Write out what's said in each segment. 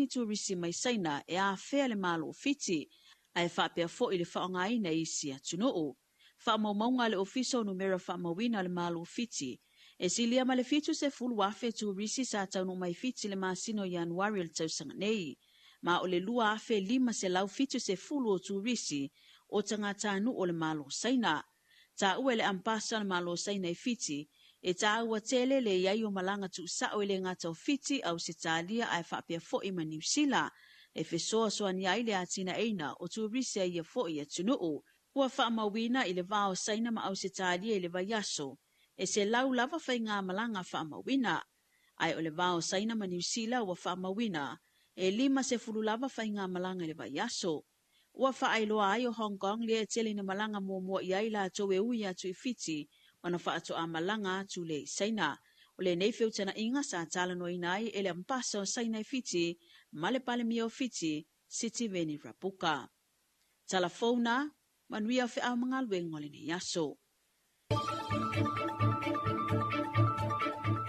ni turisi mai Saina e afea le Malo o Fiti, ae faapea foi le faaaogaina e isi atunuu. Faamaumauga a le Ofisa o Numera Faamauina a le Malo o Fiti, e silia ma le 70,000 turisi sa taunuu mai Fiti i le masina o Ianuari o le tausaga nei, ma o le 2,570 o turisi o tagatanuu o le Malo o Saina. Taua e le Ambasa o le Malo o Saina i Fiti, e taua tele le i ai o malaga tuusao e le gata o Fiti, Ausetalia ae faapea foi ma Niu Sila, e fesoasoani ai le atinaeina o turisi a ia foi atunuu. Ua faamauina i le va o Saina ma Ausetalia i le vaiaso, e 100 lava faigamalaga faamauina. Ae o le va o Saina ma Niu Sila ua faamauina e 50 lava faigamalaga i le vaiaso. Ua faailoa ai o Hong Kong lea e tele ina malaga muamua i ai latou e ui atu i Fiti ona faatoa malaga atu lea i Saina. O lenei feutagaiga sa talanoaina ai e le Ambasa o Saina i Fiti ma le Palemia o Fiti, Sitiveni Rabuka. Tala fou na, manuia feau ma galuega o lenei aso.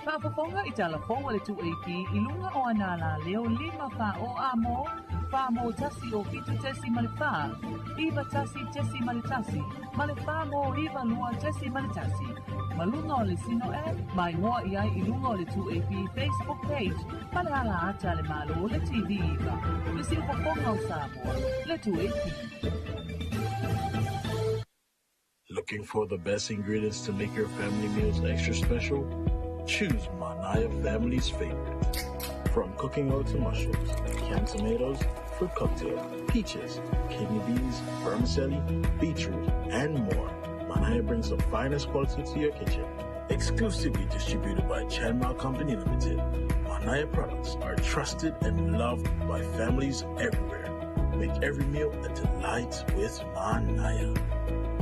Faafofoga i tala fou a le 2AP i luga o ana alaleo 5 4 o A mo, 4 mo 1 o 7.4, 91.1 ma le 4 mo 92.1. Ma luga o le Sino app, ma igoa i ai i luga o le 2AP Facebook page ma le ala ata a le Malo le TV iva. Le siufofoga o Samoa, le 2AP. Looking for the best ingredients to make your family meals extra special? Choose Manaya family's favorite. From cooking oil to mushrooms, canned tomatoes, fruit cocktail, peaches, kidney beans, vermicelli, beetroot, and more. Manaya brings the finest quality to your kitchen. Exclusively distributed by Chanma Company Limited, Manaya products are trusted and loved by families everywhere. Make every meal a delight with Manaya.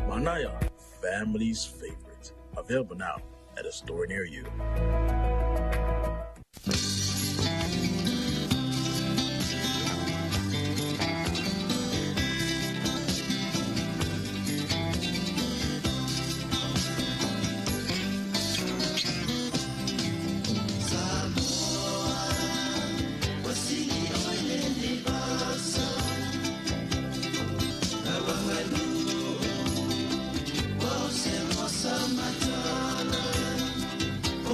Manaya, family's favorite. Available now at a store near you. O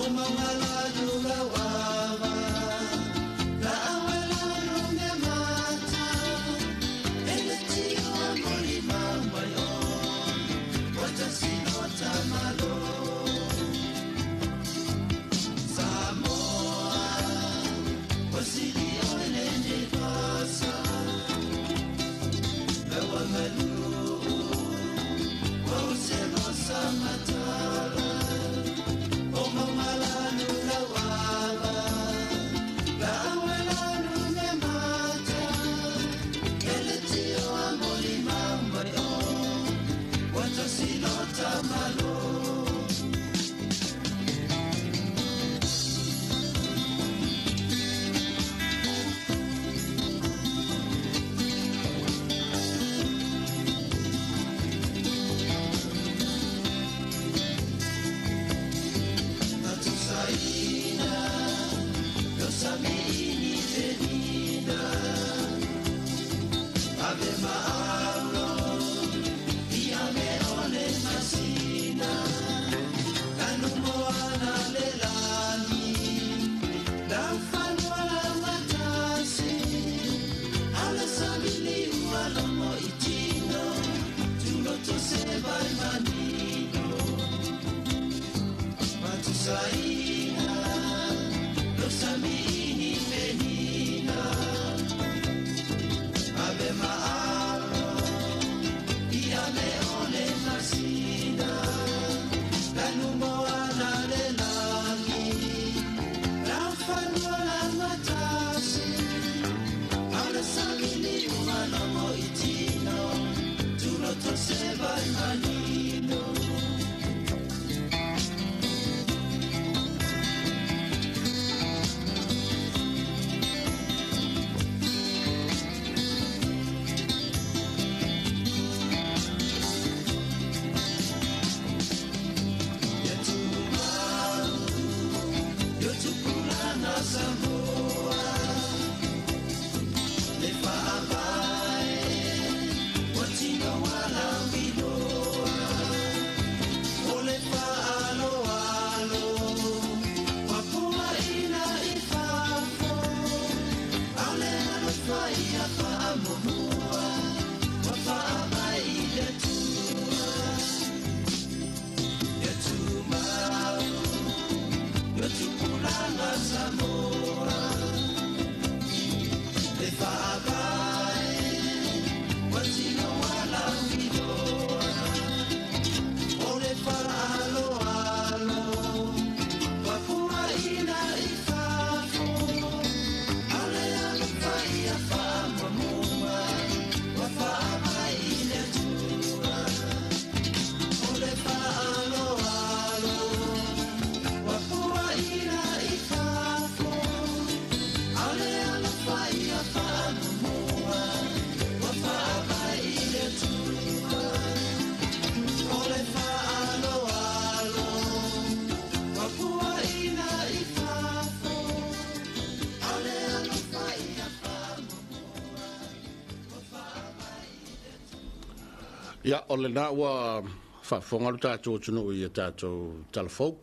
Ia, o lena ua faafofoga lo tatou atunuu i a tatou tala fou,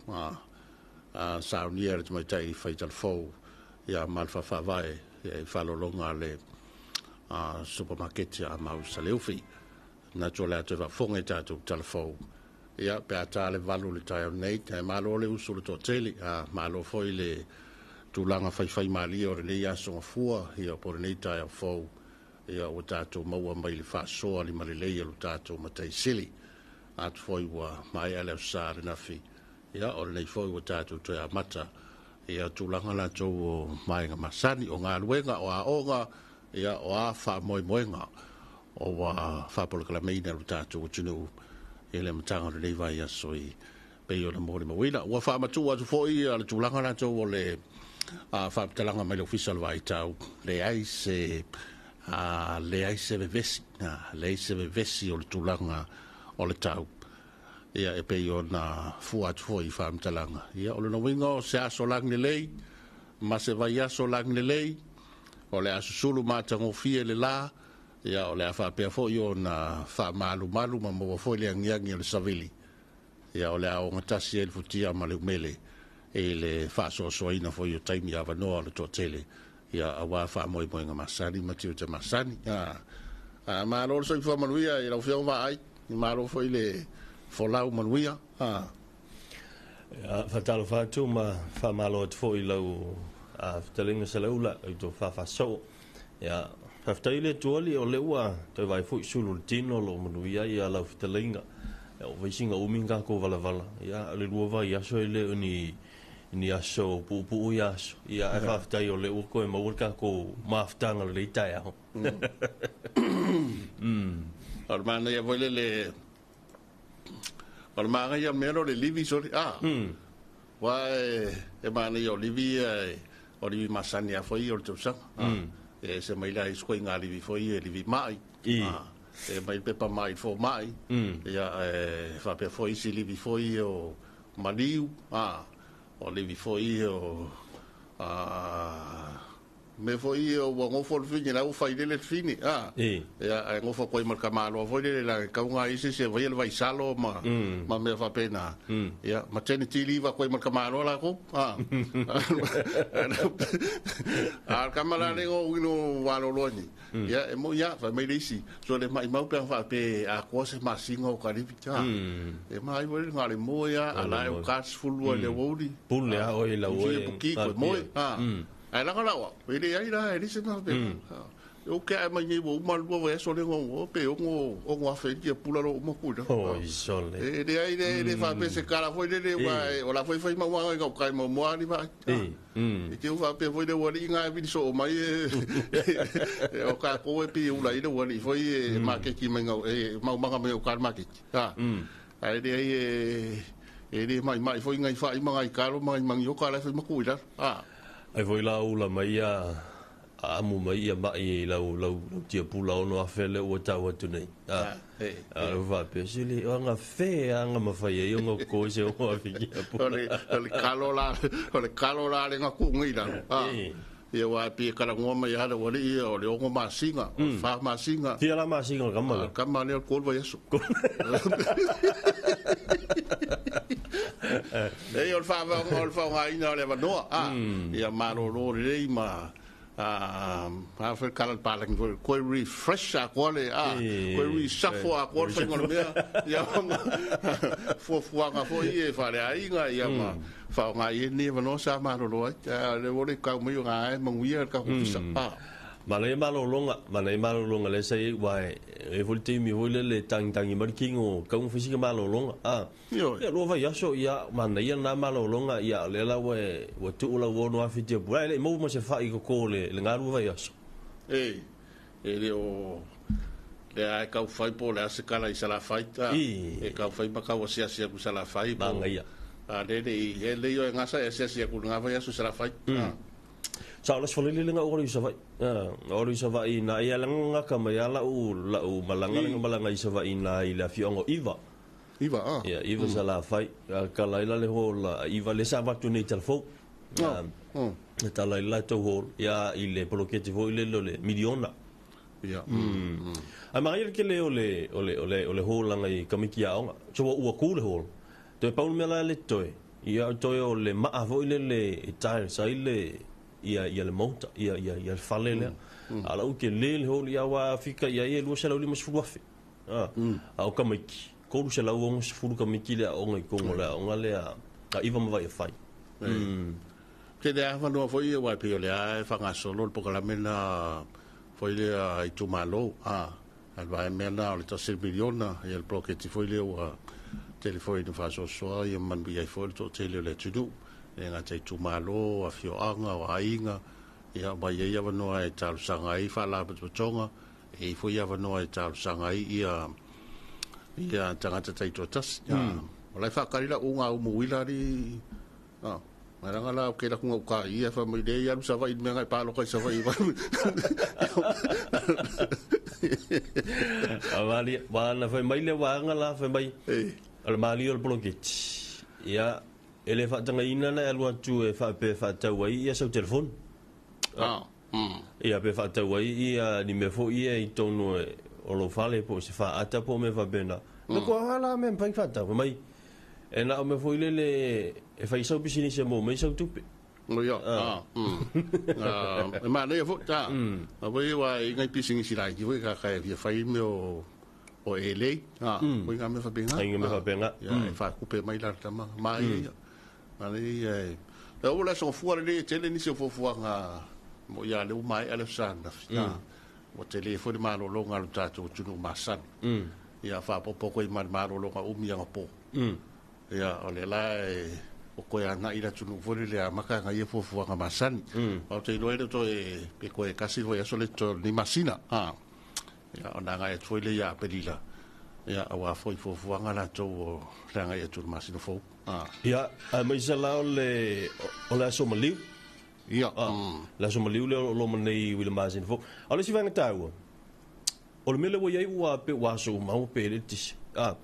a saunia e le tamaitai fai tala fou, ia, ma le faafaavae i faalologa a le supamaketi a Mau Saleufi. Manatu o le a toe faafofoga i tatou tala fou, ia, pe a ta le 8 i le taeao nei. Ae malo le usu i le toatele, malo foi le tulaga faifaimalie o lenei aso Gafua, ia, po o lenei taeao fou, ia, ua tatou maua mai le faasoa limalelei a lo tatou Matai Sili. Atu foi ua maea le Aso Sa ananafi, ia, o lenei foi ua tatou toe amata ia tulaga latou o vaega masani, o galuega, o aoga, ia, o a faamoemoega o ua faapolokalameina e lo tatou atunuu i le amataga o lenei vaiaso i pei ona molimauina. Ua faamatuu atu foi le tulaga latou o le faamatalaga mai le Ofisa o le Vaitau, leai se vevesi, leai se vevesi o le tulaga o le tau. Ia, e pei ona fua atu foi i faamatalaga. Ia, o lona uiga o se aso lagilelei ma se vaiaso lagilelei, o le a susulu matagofie le la, ia, o le a faapea foi ona faamalumalu ma maua foi le agiagi o le savili. Ia, o le a ogatasi ai le futia ma le umele i le faasoasoaina foi o taimi avanoa o le toatele, ia, aua faamoemoega masani ma tiute masani. Malo le soifua manuia i lau Afioga Vaai, malo foi le folau manuia. Ia, faatalofa atu ma faamalo atu foi i lau fetalaiga Salaula i tō faafasoo. Ia, faafetai le Atua o lea ua toe vaai foi sulu le tino o loo manuia ia lau fetalaiga. Ia, o vaisiga umi nga kākou valavala. Ia, o le lua vaiaso e le o ni ni aso puupuu ia aso. Ia, ae faafetai o lea ua toe maua le kākou mafutaga o lenei taeao. O le manaia foi lele, o le manaia mea o le livi soli. Wa e manaia o livi ia, o livi masani a foi o le tausaga. E se mai la isco ngā livi foi e livi mai. E mai pepa mai fo mai. Ia, e faapea foi isi livi foi o maliu. O livi foi o me foi o ua ngofo le fini la ua fai lele fini. Ia, e ngofo koe ma le kamaloa foi lele la kaunga isi se vai le vaisalo ma ma mea faapena. Ia, ma tene tili iwa koe ma le kamaloa la ko. A kamala le ngo ino walo ni. Ia, e mo ia fa mai le isi. So le mai mau pe fa pe a ko se masinga o kalivi ta. E mai foi ngā le mo ia ala e o kas fulua le woli. Pule a oi la oi. Puki ko mo. Ai langa lawa, e le ai la, e le se ma pe. O ke ai mai nei o malua wa so le ngo pe o ngo afe ki pula lo mo ku. O isole. E le ai le le fa pe se kala foi le le wa o la foi foi ma wa ga kai mo mo ani ba. E te u fa pe foi le wa li nga vi so mai e o ka ko e pi u la i le wa li foi e ma ke ki mai ngau e ma ma me o ka ma ke. Ha. Ai le ai e le mai mai foi ngai fa i ma ngai kalo mai mangi o ka la foi ma ku ila. Ha. Ai foi la ula mai ia amu mai ia mai lau lau tia pula ono afe le ua tau atu nei. A va pe se le anga fe anga mawhai e ngo ko se o afe ki a pula. O le kalo la, o le kalo la le ngaku ngai la. Ia wa pi kala ngoma mai hale wali ia o le ongo masinga, o fa masinga. Fia la masinga kama. Kama le ko va yesu. Ei o fa va o fa ngai na le va noa. Ia malolo le ma a fa kala pala ko ko refresh a ko le a ko reshuffle a ko fa ngol mea ia fo fuanga fo ie fa le ainga ia ma fa ngai ni va no sa malolo ai le wo le ka mo yo ngai manguia ka ko fisa. Mana e malolonga le sai wa e volte mi hole le tangi tangi markingo ka un fisika malolonga. Ia lo vai aso ia mana ia na malolonga ia le la we wa tu la wo no afi te bura le mo mo se fa i ko le le ngaru vai aso. E le o le ai ka fai po le ase kala i sala fai ta e ka fai ma ka wasia sia ku sala fai po ia. A le le e le yo ngasa e sia sia ku nga vai aso sala fai. Sa ola sfolele lenga oro i Savai. Oro i Savai na ia langa ka mai ala u la u malanga lenga malanga i Savai na i la fiongo iva. Iva a. Ia iva sa la fai ka la ila le hola iva le sa vatu nei telefon. Ta la ila to hol ia i le poloketi foi le le miliona. Ia. Ae manaia le tele o le o le o le o le holaga i tamaiti aoga. So ua tu le hall. Toe pau le mea la le totoe, ia toe o le maa foi lele e tiles ai le ia ia le maota, ia ia ia le fale lea. A o la ua tele le hall, ia aua a fika i ai e 250,000. A o tamaiti, 360 tamaiti le aoga i totonu o le aoga lea a Iva ma Vaiafai. Tele lava avanoa foi ia aua e pei o lea e faagasolo le polokalame lena foi lea itumalo, a le vaega mea lena o le $1 miliona, ia le poloketi foi lea ua tele foi ina faasoasoa ia manuia ai foi le toatele o le atunuu, e le gata i itumalo, afioaga, o aiga, ia ma i ai avanoa e talosaga ai faalapotopotoga, e i ai foi avanoa e talosaga ai ia ia tagata taitoatasi. O la e faatali lau uga umu uila alii. Mai langa la ke la kunga uka ia fa mai le ia lu Savaii mea ngai paloka i Savaii. Avali wa na fai mai le waanga la fai mai o le mali o le poloketi. Ia e le faatagaina na e alu atu e faapea e faatau ai ia sau telefoni. Ia pe faatau ai ia ni mea foi ia i totonu o lou fale po o se faata po o mea faapena. Na kua aha la mea mafai ona faatau. Fai mai e na o mea foi lele e fai sau pisinisi e maua mai sau tupe. Ia, e manaia foi, ta. A foi aua e i ngai pisinisi laiti foi kaka e fia fai mea o o elei, foi ngā mea faapena. Ai ngā mea faapena. Ia, e whaakupe mai la tama. Manaia ia. Manaia ia e. E o le aso fua lelei e tele nisi o fuafuaga mo ia le ua maea le aso ananafi. Ua tele foi le malologa a lo tatou atunuu masani. Ia faaopoopo atu ai ma le malologa umi anapo. Ia o lea la e ua toe agai le atunuu foi lele e amata ana ia fuafuaga masani. Ou te iloa e le o toe pe toe tasi le vaiaso lea i totoe o lenei masina. Ia ona agai atu foi lea ia Aperila, ia aua foi fuafuaga latou o le agai atu i le masina fou. Ia, aemaise la o le o le aso maliu. Ia. Le aso maliu lea o lo o loma nei i le masina fou. A o le isi vaega taua, o le mea lea ua i ai ua pei ua aso uma ua pe le eletise. A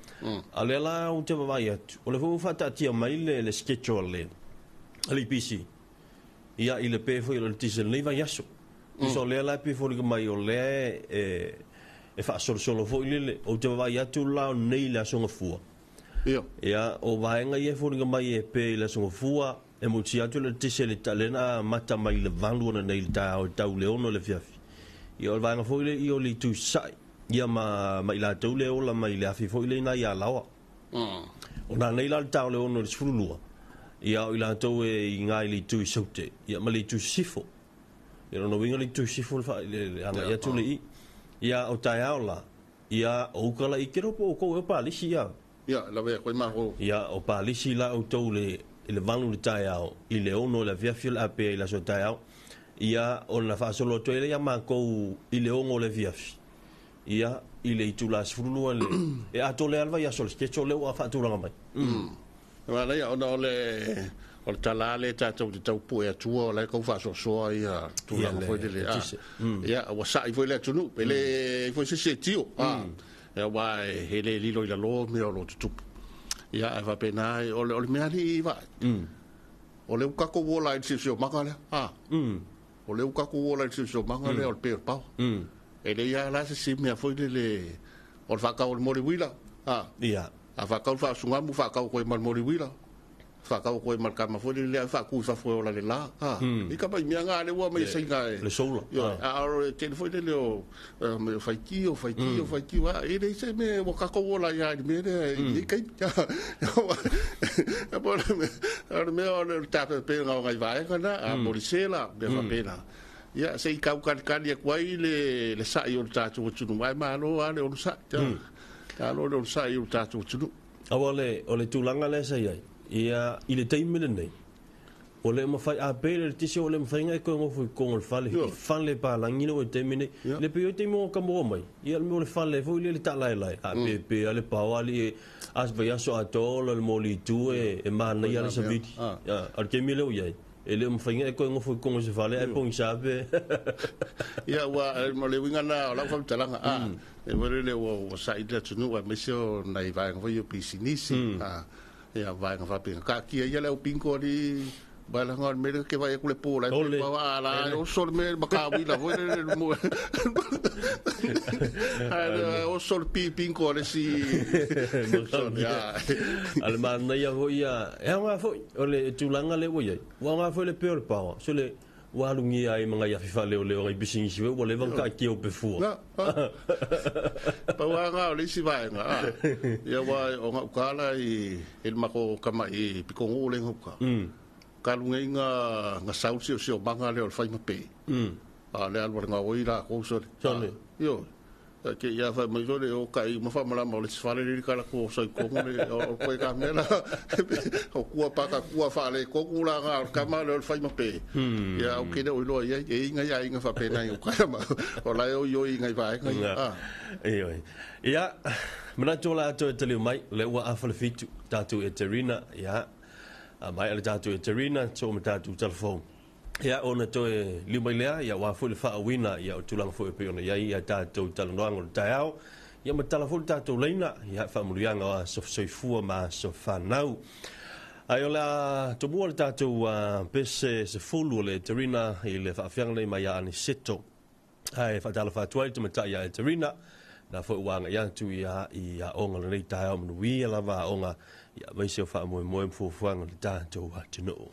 o lea la ou te vaavaai atu, o lea foi ua faataatia mai le schedule a le EPC. Ia, i le pe foi o le eletise i lenei vaiaso. Tusa o lea la e pei e foliga mai o lea e faasolosolo foi lele. Ou te vaavaai atu la o nei i le Aso Gafua. Ia. Ia, o vaega ia e foliga mai e pe i le Aso Gafua, e mutia atu le eletise i le lea na amata mai i le 8 ananei i le taeao e tau i le 6 i le afiafi. Ia, o le vaega foi lea i o le itu sasae, ia ma i latou lea e ola mai i le afi foi lea i ina i Alaoa. O nanei la le tao le 6 i le 12, ia o i latou e i ina i le itu i Saute, ia ma le itu sisifo. Ia lona uiga le itu sisifo le le agai atu le i. Ia o taeao la, ia o uka la i kelo po o outou e o Palisi ia. Ia, lawe atu ai matou. Ia o Palisi la outou le i le 8 i le taeao, i le 6 i le afiafi o le a pea i le aso taeao. Ia ona faasolo atu ai lea ia matou i le 6 i le afiafi. Ia, i le itula 12 le, e atoa lea le vaiaso o le schedule lea ua faatulaga mai. Manaia, ona o le, o le tala lea tatou te tau pue atua, o la e tau faasoasoa ia tulaga foi lele. Ia, ua sa'i foi le atunuu, e le ai foi se isi e tio, aua e le lilo i lalo mea o lo o tutupu. Ia, ae faapena, o le mea alii vaai, o lea ua tatou ola ai i le siosiomaga lea, O lea ua tatou ola i le siosiomaga lea o le pay o le power. E leai lava la se isi mea foi lele o le faatau o le moli uila, a. Ia. A faatau le faasugamu, faatau atu ai ma le moli uila, faatau atu ai ma le tama foi lele lea e faatu i fafo e ola i le la, a. I tamai mea na lea ua aumai e Saina e. Le solar. Ioe, a o le tele foi lele o mea o faitio, faitio, faitio, a e leai se mea ua tatou ola ai lava i le mea lea i lenei taimi. O le mea o le tapenapenaga o nai vaega na, a molisela, mea faapena. Ia, se i tau talitali atu ai le sa'i o le tatou atunuu, ae malo lava le onosai. Malo le onosai o le tatou atunuu. Aua o le tulaga lea sa i ai, ia, i le taimi lenei, Ua le mafai, a pe le eletise ua le mafai ona e toe nofo i totonu o le fale, i fale palagi lea ua i taimi nei. Le pei o le taimi o ka maua mai, ia le mea o le fale foi lea le taalaelae, a pe pe a le pao alii a se vaiaso atoa ola le moli i tua e manaia le savili. A o le taimi lea ua i ai, e le o mafai ona e toe nofo i totonu o se fale ae pogisa pe. Ia ua o le uiga lena o lau faamatalaga, e foi lele ua saili le atunuu aemaise o nai vaega foi ia o pisinisi. Ia, vaega faapena. Taatia ia le au bingo alii Ba la ngal me ke vai ku le pu la pa ala o sol me ma ka wi la voi le mo. Ai o sol pi pinko le si. Ale mana ia foi ia e anga foi o le tulaga le ua iai ua aga foi le pea o le paoa so le ua alugia ai ma ngai afi faaleoleo ngai pisigisi foi ua leva ona taatia o pefua. Pau lava o le isi vaega, ia ua o gauta la i le matou tama'i pitonuu lea i gauta. Talu nei na sau le siosiomaga lea o le faimape. A o le alu a le gaoi latou sole. Ioe. Te i a fai mai sole o kai ma faamalama o le isi fale lea i le tala atu o Saitonu le o koe ka mea la o kua paka kua faaletonu la na o le tama lea o le faimape. Ia au ke le o iloa i ai e i ngai aiga faapena i uka ma o la e oi oi ngai vaega ia. Ioe. Ia, manatu o le a toe taliu mai, lea ua afa le 7, tatou Eterina, ia, a maea le tatou Eterina, soo ma tatou talafou. Ia, ona toe liu mai lea, ia, aua foi le faauuina, ia, o tulaga foi e pei ona i ai ia tatou talanoaga o le taeao, ia ma tala foi le tatou laina, ia, faamanuiaga o aso soifua ma aso fanau. Ae o le a tomua le tatou pese 10 o le Eterina i le faafiaga nei mai ia Aniseto. Ae faatalofa atu ai le tamaitai ia Eterina, na foi ua agai atu ia i aoga o lenei taeao manuia lava aoga, ia aemaise o faamoemoe ma fuafuaga o le tatou atunuu.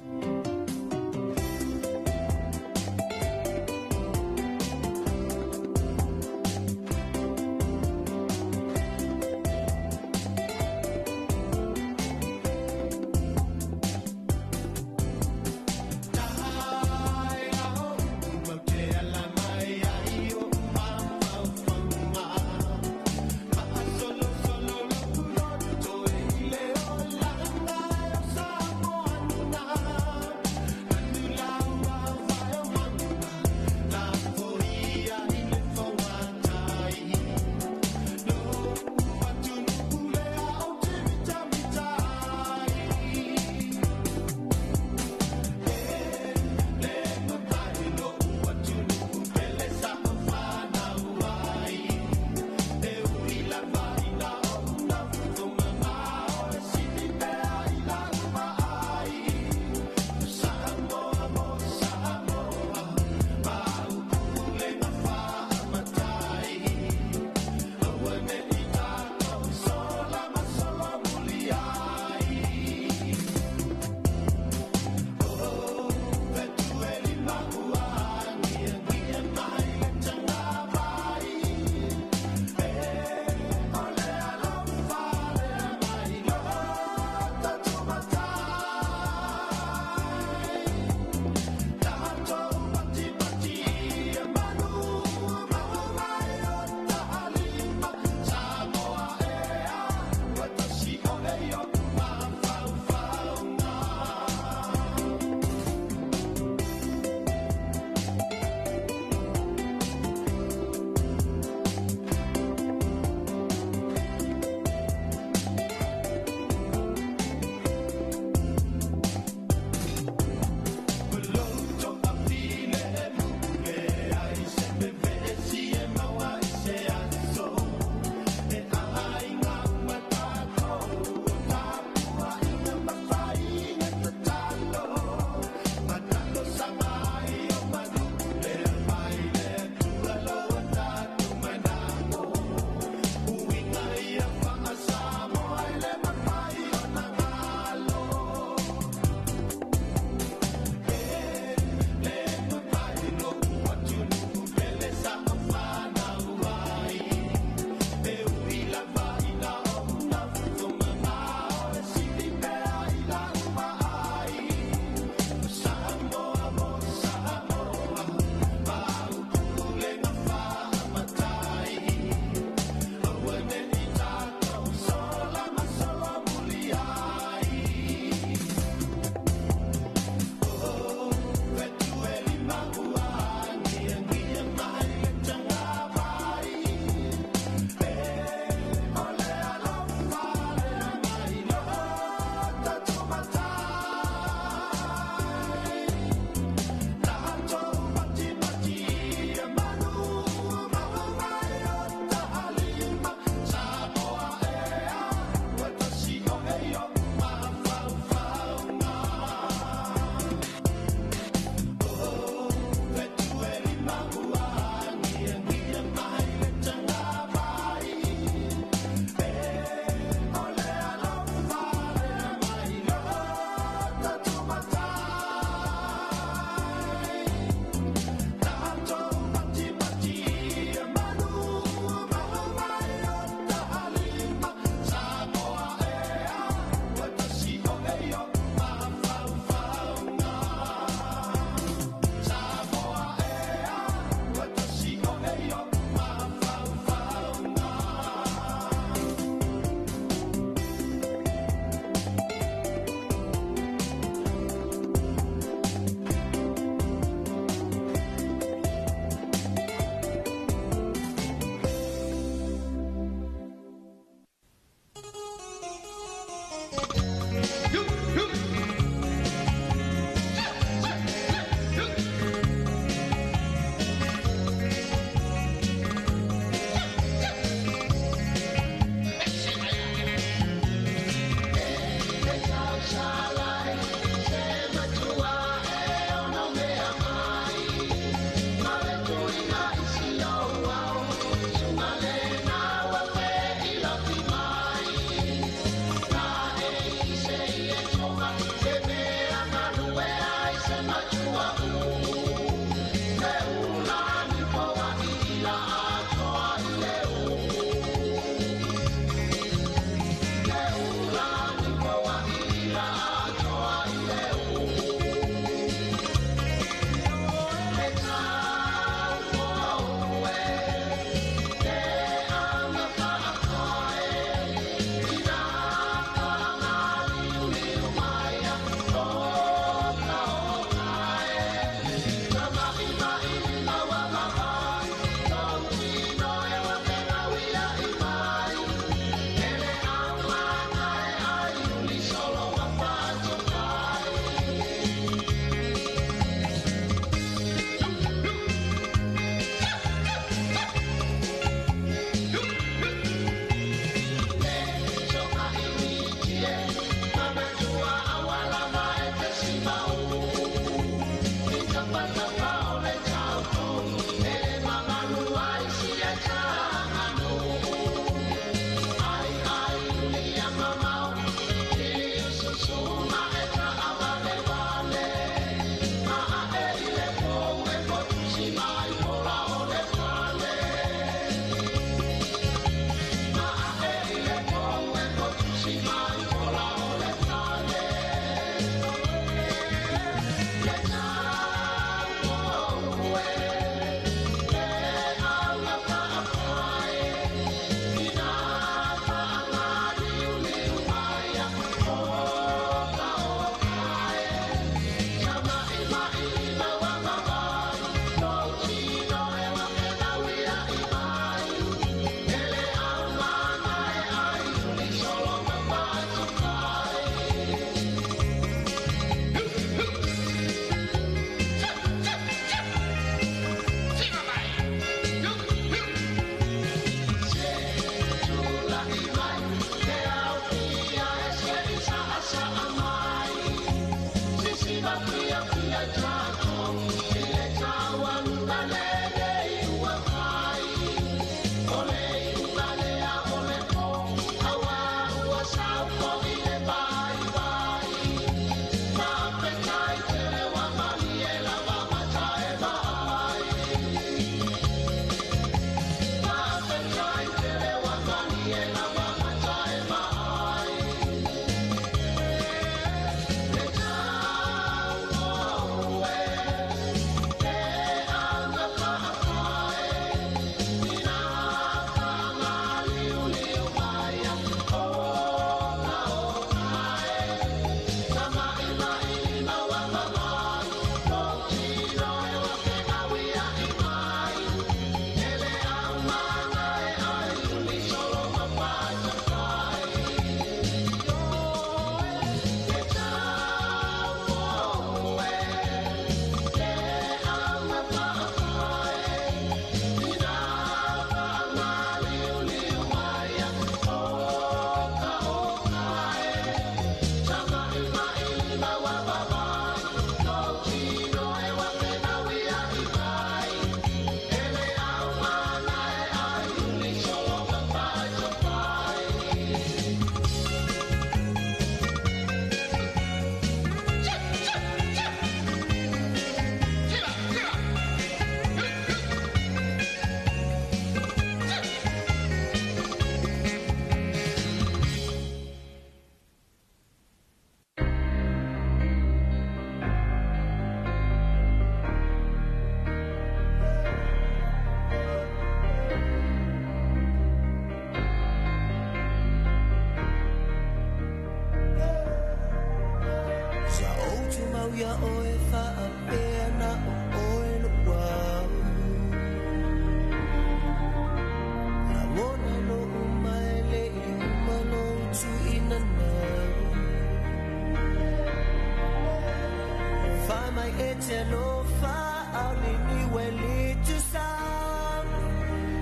te alofa au le niue le tusa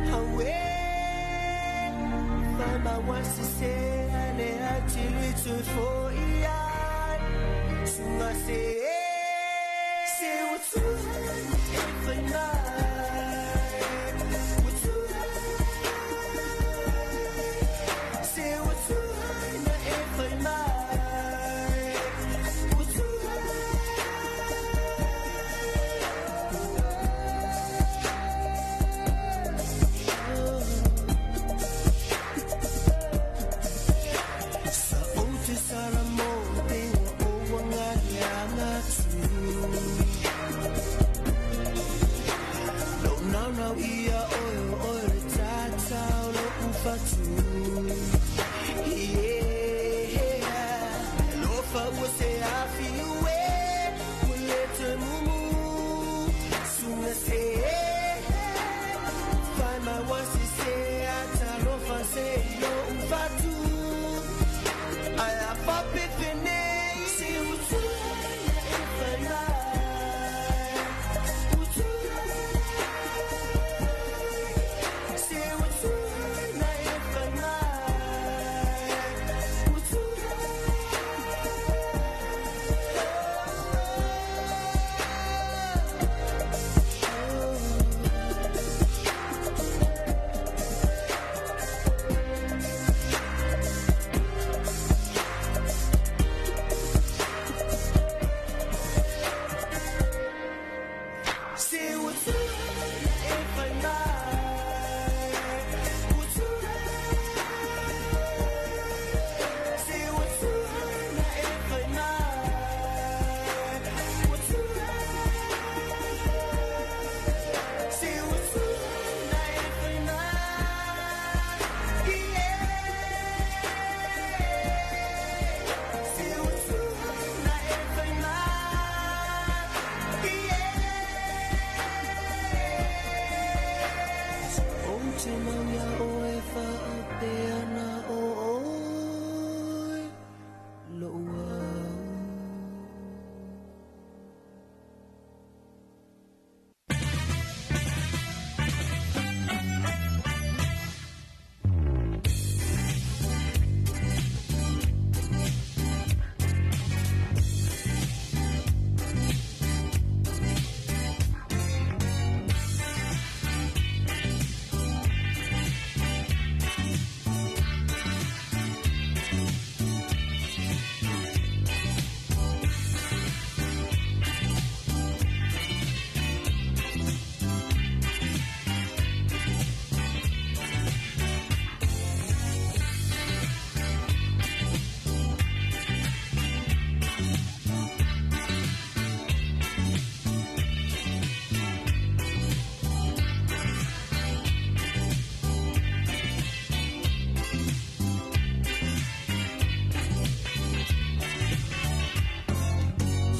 Hawe Whamawasise ale atili tu fo ia Sunga se Se utu e whai mai Utu Se utu na e whai mai Utu Sa o te sara mo te wa o wanga le tu Lo nau nau ia oe o oe le tatau lo ufatu Yeah, lo fa ua se afi ue Ua le te mumu Sunga se Whai mai wasi se ata lo fa se lo ufatu Ai a fa pefene Se utu na e whai mai Utu Se utu na e whai mai Utu Se utu na e whai mai Utu Se utu na e whai mai Utu Se utu na e whai mai Yeah Se utu na e whai mai Yeah O te mau ia oe whaapea na o oe Lo au.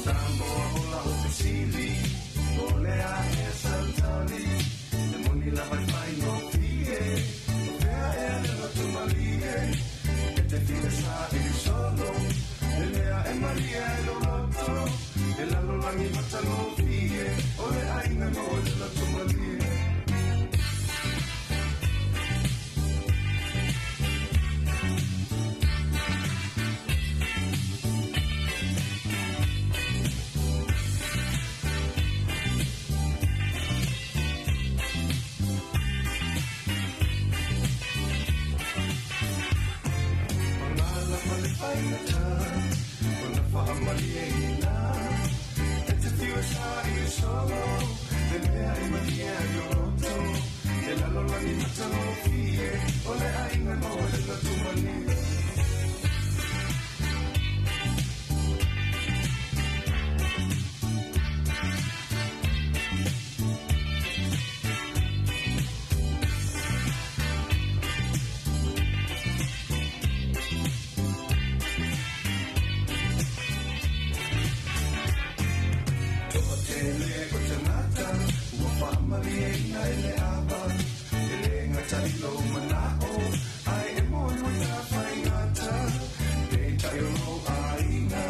Samoa ola o te sili, o lea e sautali, le moni la vai fai no fie, o fea e le lotu malie, e te fia sa i solo, le mea e malia e lo loto, e lalo langi matalo fie, o le aina no le lotu malie. Mangala malefaingata, ona faamalieina. E te fiu sa i solo, le mea e malie ai o roto. E lalolagi matalofie, o le aiga ma o le lotu malie. Toatele o tangata, ua faamalieina e le ava. E le gata i lou manao, ae e moe tafaigata. Peitai o lou aiga,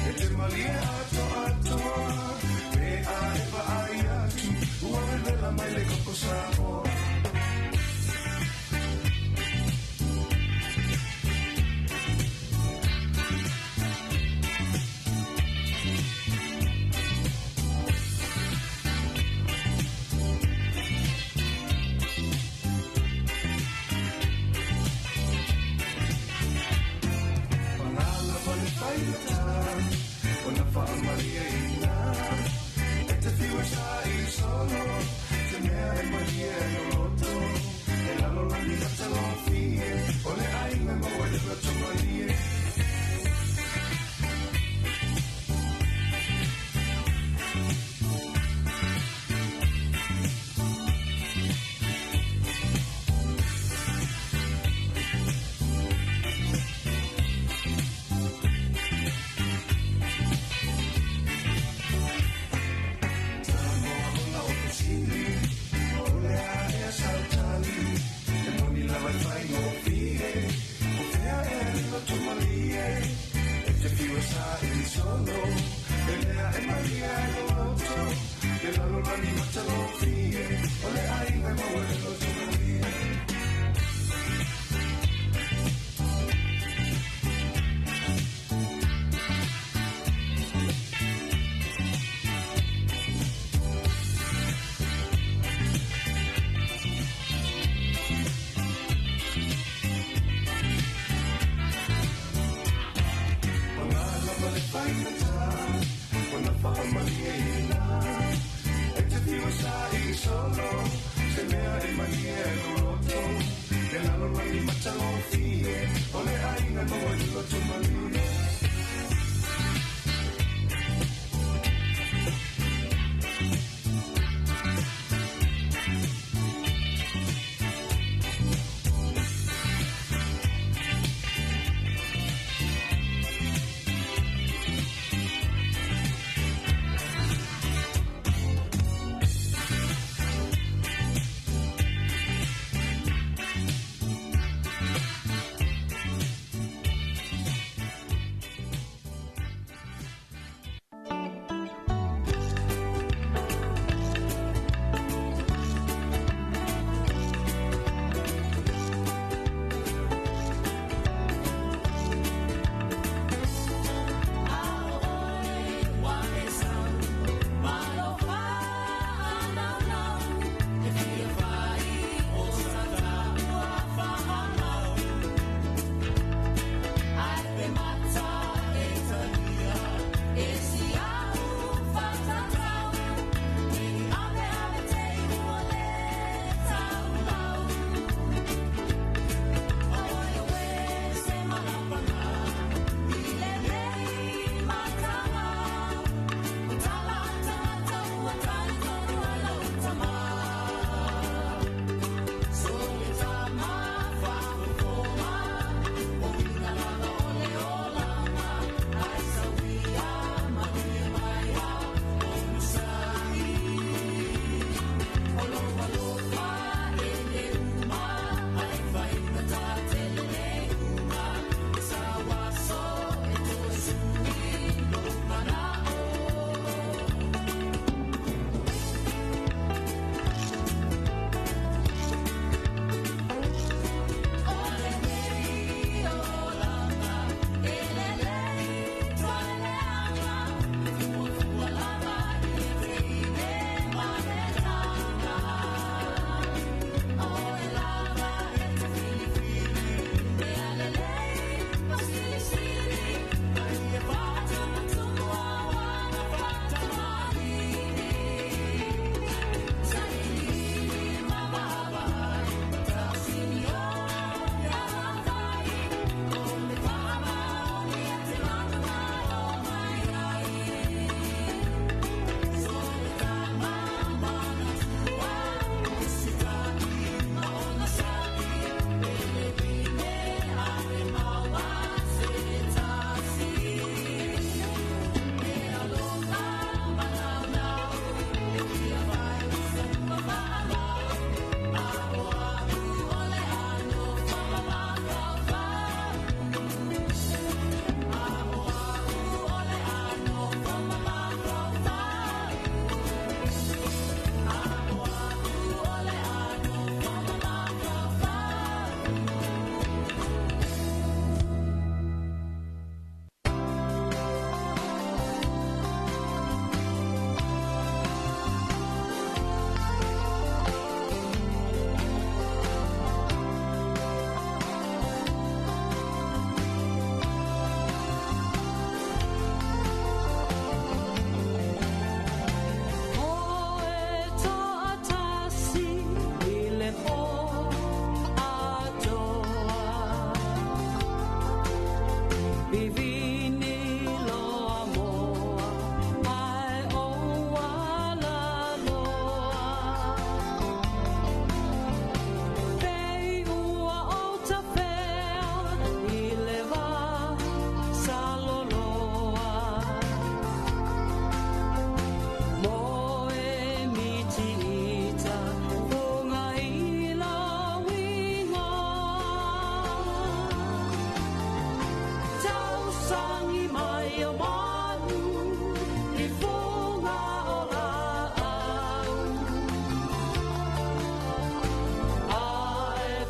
e te malie atoatoa. Pe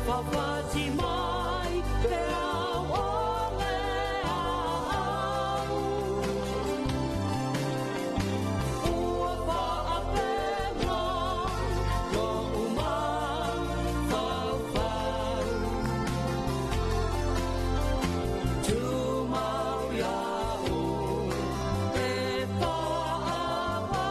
Fafati mai pe au o le au. Ua whaapena lo umafaufau. Tumau ia oe e whaapapau.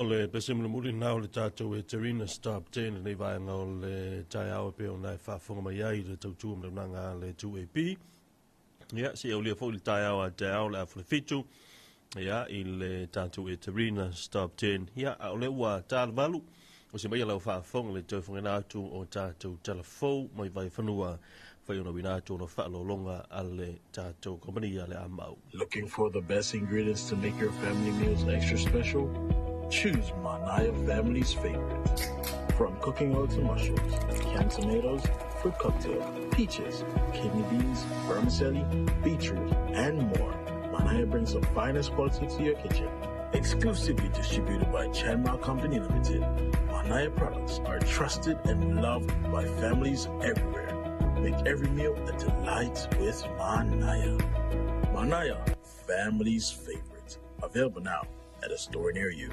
O le pese mulimuli lena o le tatou Eterina Stop 10 lenei vaega o le taeao e pei ona e faafofoga mai ai i le tautua ma le auaunaga a le 2AP. Ia, se i aulia foi le taeao a taeao le afa le fitu, ia, i le tatou Eterina Stop 10. Ia, a o lea ua ta le valu, o se mai lau faafofoga le toe fofogaina atu o tatou tala fou mai Vaifanua fai ona uina atu ona faaaloaloga a le tatou kamupani a le Amau. Looking for the best ingredients to make your family meals extra special? Choose Manaya family's favorite. From cooking oil to mushrooms, canned tomatoes, fruit cocktail, peaches, kidney beans, vermicelli, beetroot, and more. Manaya brings the finest quality to your kitchen. Exclusively distributed by Chanma Company Limited, Manaya products are trusted and loved by families everywhere. Make every meal a delight with Manaya. Manaya, family's favorite. Available now at a store near you.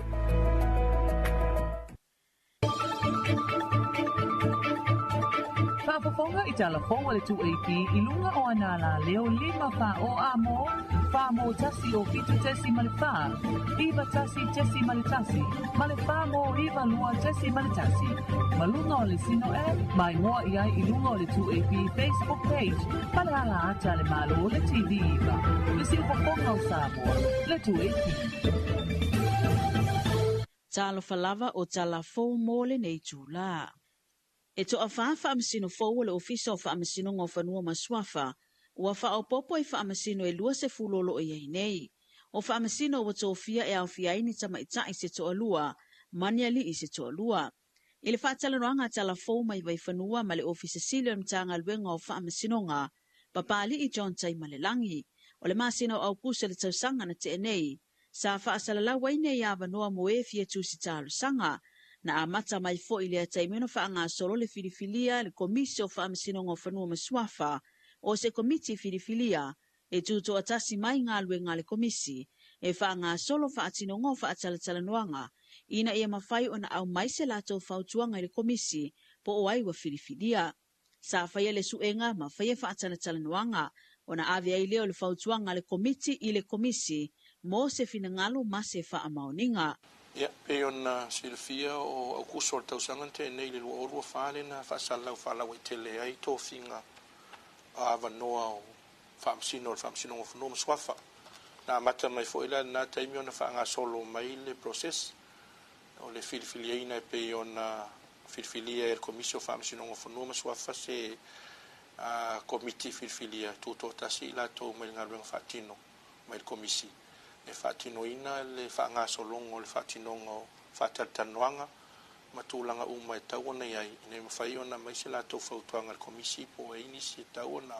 Faafofoga i tala fou a le 2AP i luga o ana alaleo 5 4 o A mo, 4 mo 1 o 7.4, 9 1.1 ma le 4 mo 9 2.1. Ma luga o le Sino App, ma igoa i ai i luga o le 2AP Facebook page ma le ala ata a le Malo le TV 9. Le siufofoga o Samoa, le 2AP. Talofa lava o tala fou mo lenei itulā. E toafa faamasino fou o le Ofisa o Faamasinoga o Fanua ma Suafa ua faaopoopo i faamasino e 20 o lo o i ai nei. O faamasino ua tofia e aofia ai ni tamaitai se toalua ma ni alii se toalua. I le faatalanoaga a Tala Fou mai Vaifanua ma le Ofisa Sili o le Matagaluega o Faamasinoga, Papalii John Taimalelagi, o le masina o Aukuso i le tausaga na tea nei, sa faasalalau ai nei avanoa mo e fia tusi talosaga. Na amata mai foi i lea taimi ona faagasolo le filifilia e le Komisi o Faamasinoga o Fanua ma Suafa o se Komiti Filifilia e tutoatasi mai galuega a le Komisi e faagasolo faatinoga o faatalatalanoaga ina ia mafai ona aumai se latou fautuaga i le Komisi po o ai ua filifilia. Sa faia le suega ma faia faatalatalanoaga ona ave ai lea o le fautuaga a le Komiti i le Komisi mo se finagalo ma se faamaoniga. Ia, pei ona silafia o Aukuso o le tausaga na tea nei i le 2024 lea na faasalalau faalauaitele ai tofiga o avanoa o Faamasino o le Faamasinoga o Fanua ma Suafa. Na amata mai foi la i lena taimi ona faagasolo mai le process o le filifiliaina e pei ona filifilia e le Komisi o Faamasinoga o Fanua ma Suafa se Komiti Filifilia tutoatasi i latou mai le galuega faatino mai le Komisi e faatinoina le faagasologa o le faatinoga o faatalatalanoaga ma tulaga uma e tatau ona i ai ina ia mafai ona aumai se latou fautuaga i le Komisi po o ai nisi e tatau ona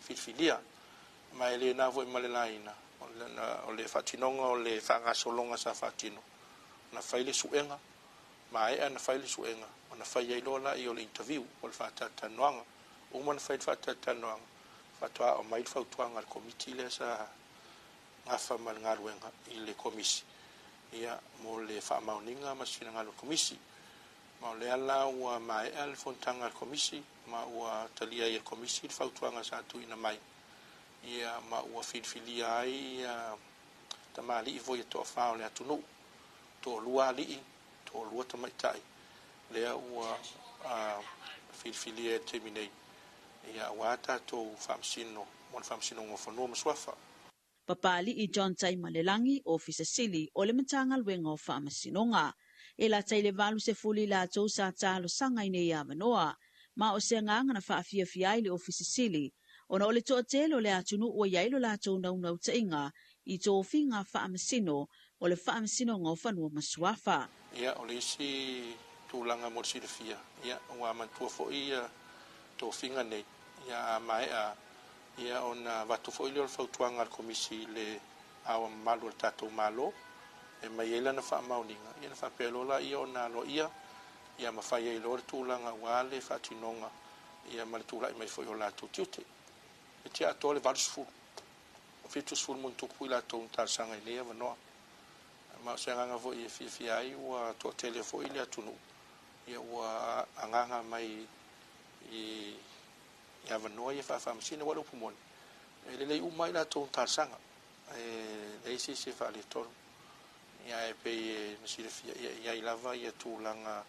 filifilia. Ma e le na foi ma le laina o le faatinoga o le faagasologa sa faatino na fai le suega, maea na fai le suega ona fai ai loa laia o le interview po o le faatalatalanoaga. Uma ona fai le faatalatalanoaga, faatoa aumai le fautuaga a le Komiti lea sa gafa ma le galuega i le Komisi ia mo le faamaoniga ma se finagalo o le Komisi. Ma o lea la ua maea le fonotaga a le Komisi ma ua talia ai e le Komisi le fautuaga sa tuuina mai ia ma ua filifilia ai ia tamalii foi e toafa o le atunuu, toalua alii, toalua tamaitai, lea ua filifilia i le taimi nei ia aua tatou faamasino mo le Faamasinoga o Fanua ma Suafa. Papalii John Taimalelagi, Ofisa Sili o le Matagaluega o Faamasinoga. E lata i le 80 i latou sa talosaga i nei avanoa, ma o se agaga na faafiafia ai le Ofisa Sili ona o le toatele o le atunuu ua i ai lo latou naunautaiga i tofiga faamasino o le Faamasinoga o Fanua ma Suafa. Ia, o le isi tulaga mo le silafia, ia, ua manatua foi ia tofiga nei, ia a maea ia ona avatu foi lea o le fautuaga a le Komisi i le Ao Mamalu o le tatou Malo e aumai ai lana faamaoniga, ia ona faapea loa laia ona aloaia ia ma fai ai loa le tulaga aua le faatinoga ia ma le tulai mai foi o latou tiute. E tia atoa le 80, 70 ma ona tupu i latou na talosaga i nei avanoa. Ma o se agaga foi e fiafia ai ua toatele foi le atunuu ia ua agaga mai i avanoa ia faafaamasina. Aua o le upu moni, e lelei uma lava i latou na talosaga, e leai se isi e faaletonu. Ia ae pei e na silafia ia e i ai lava ia tulaga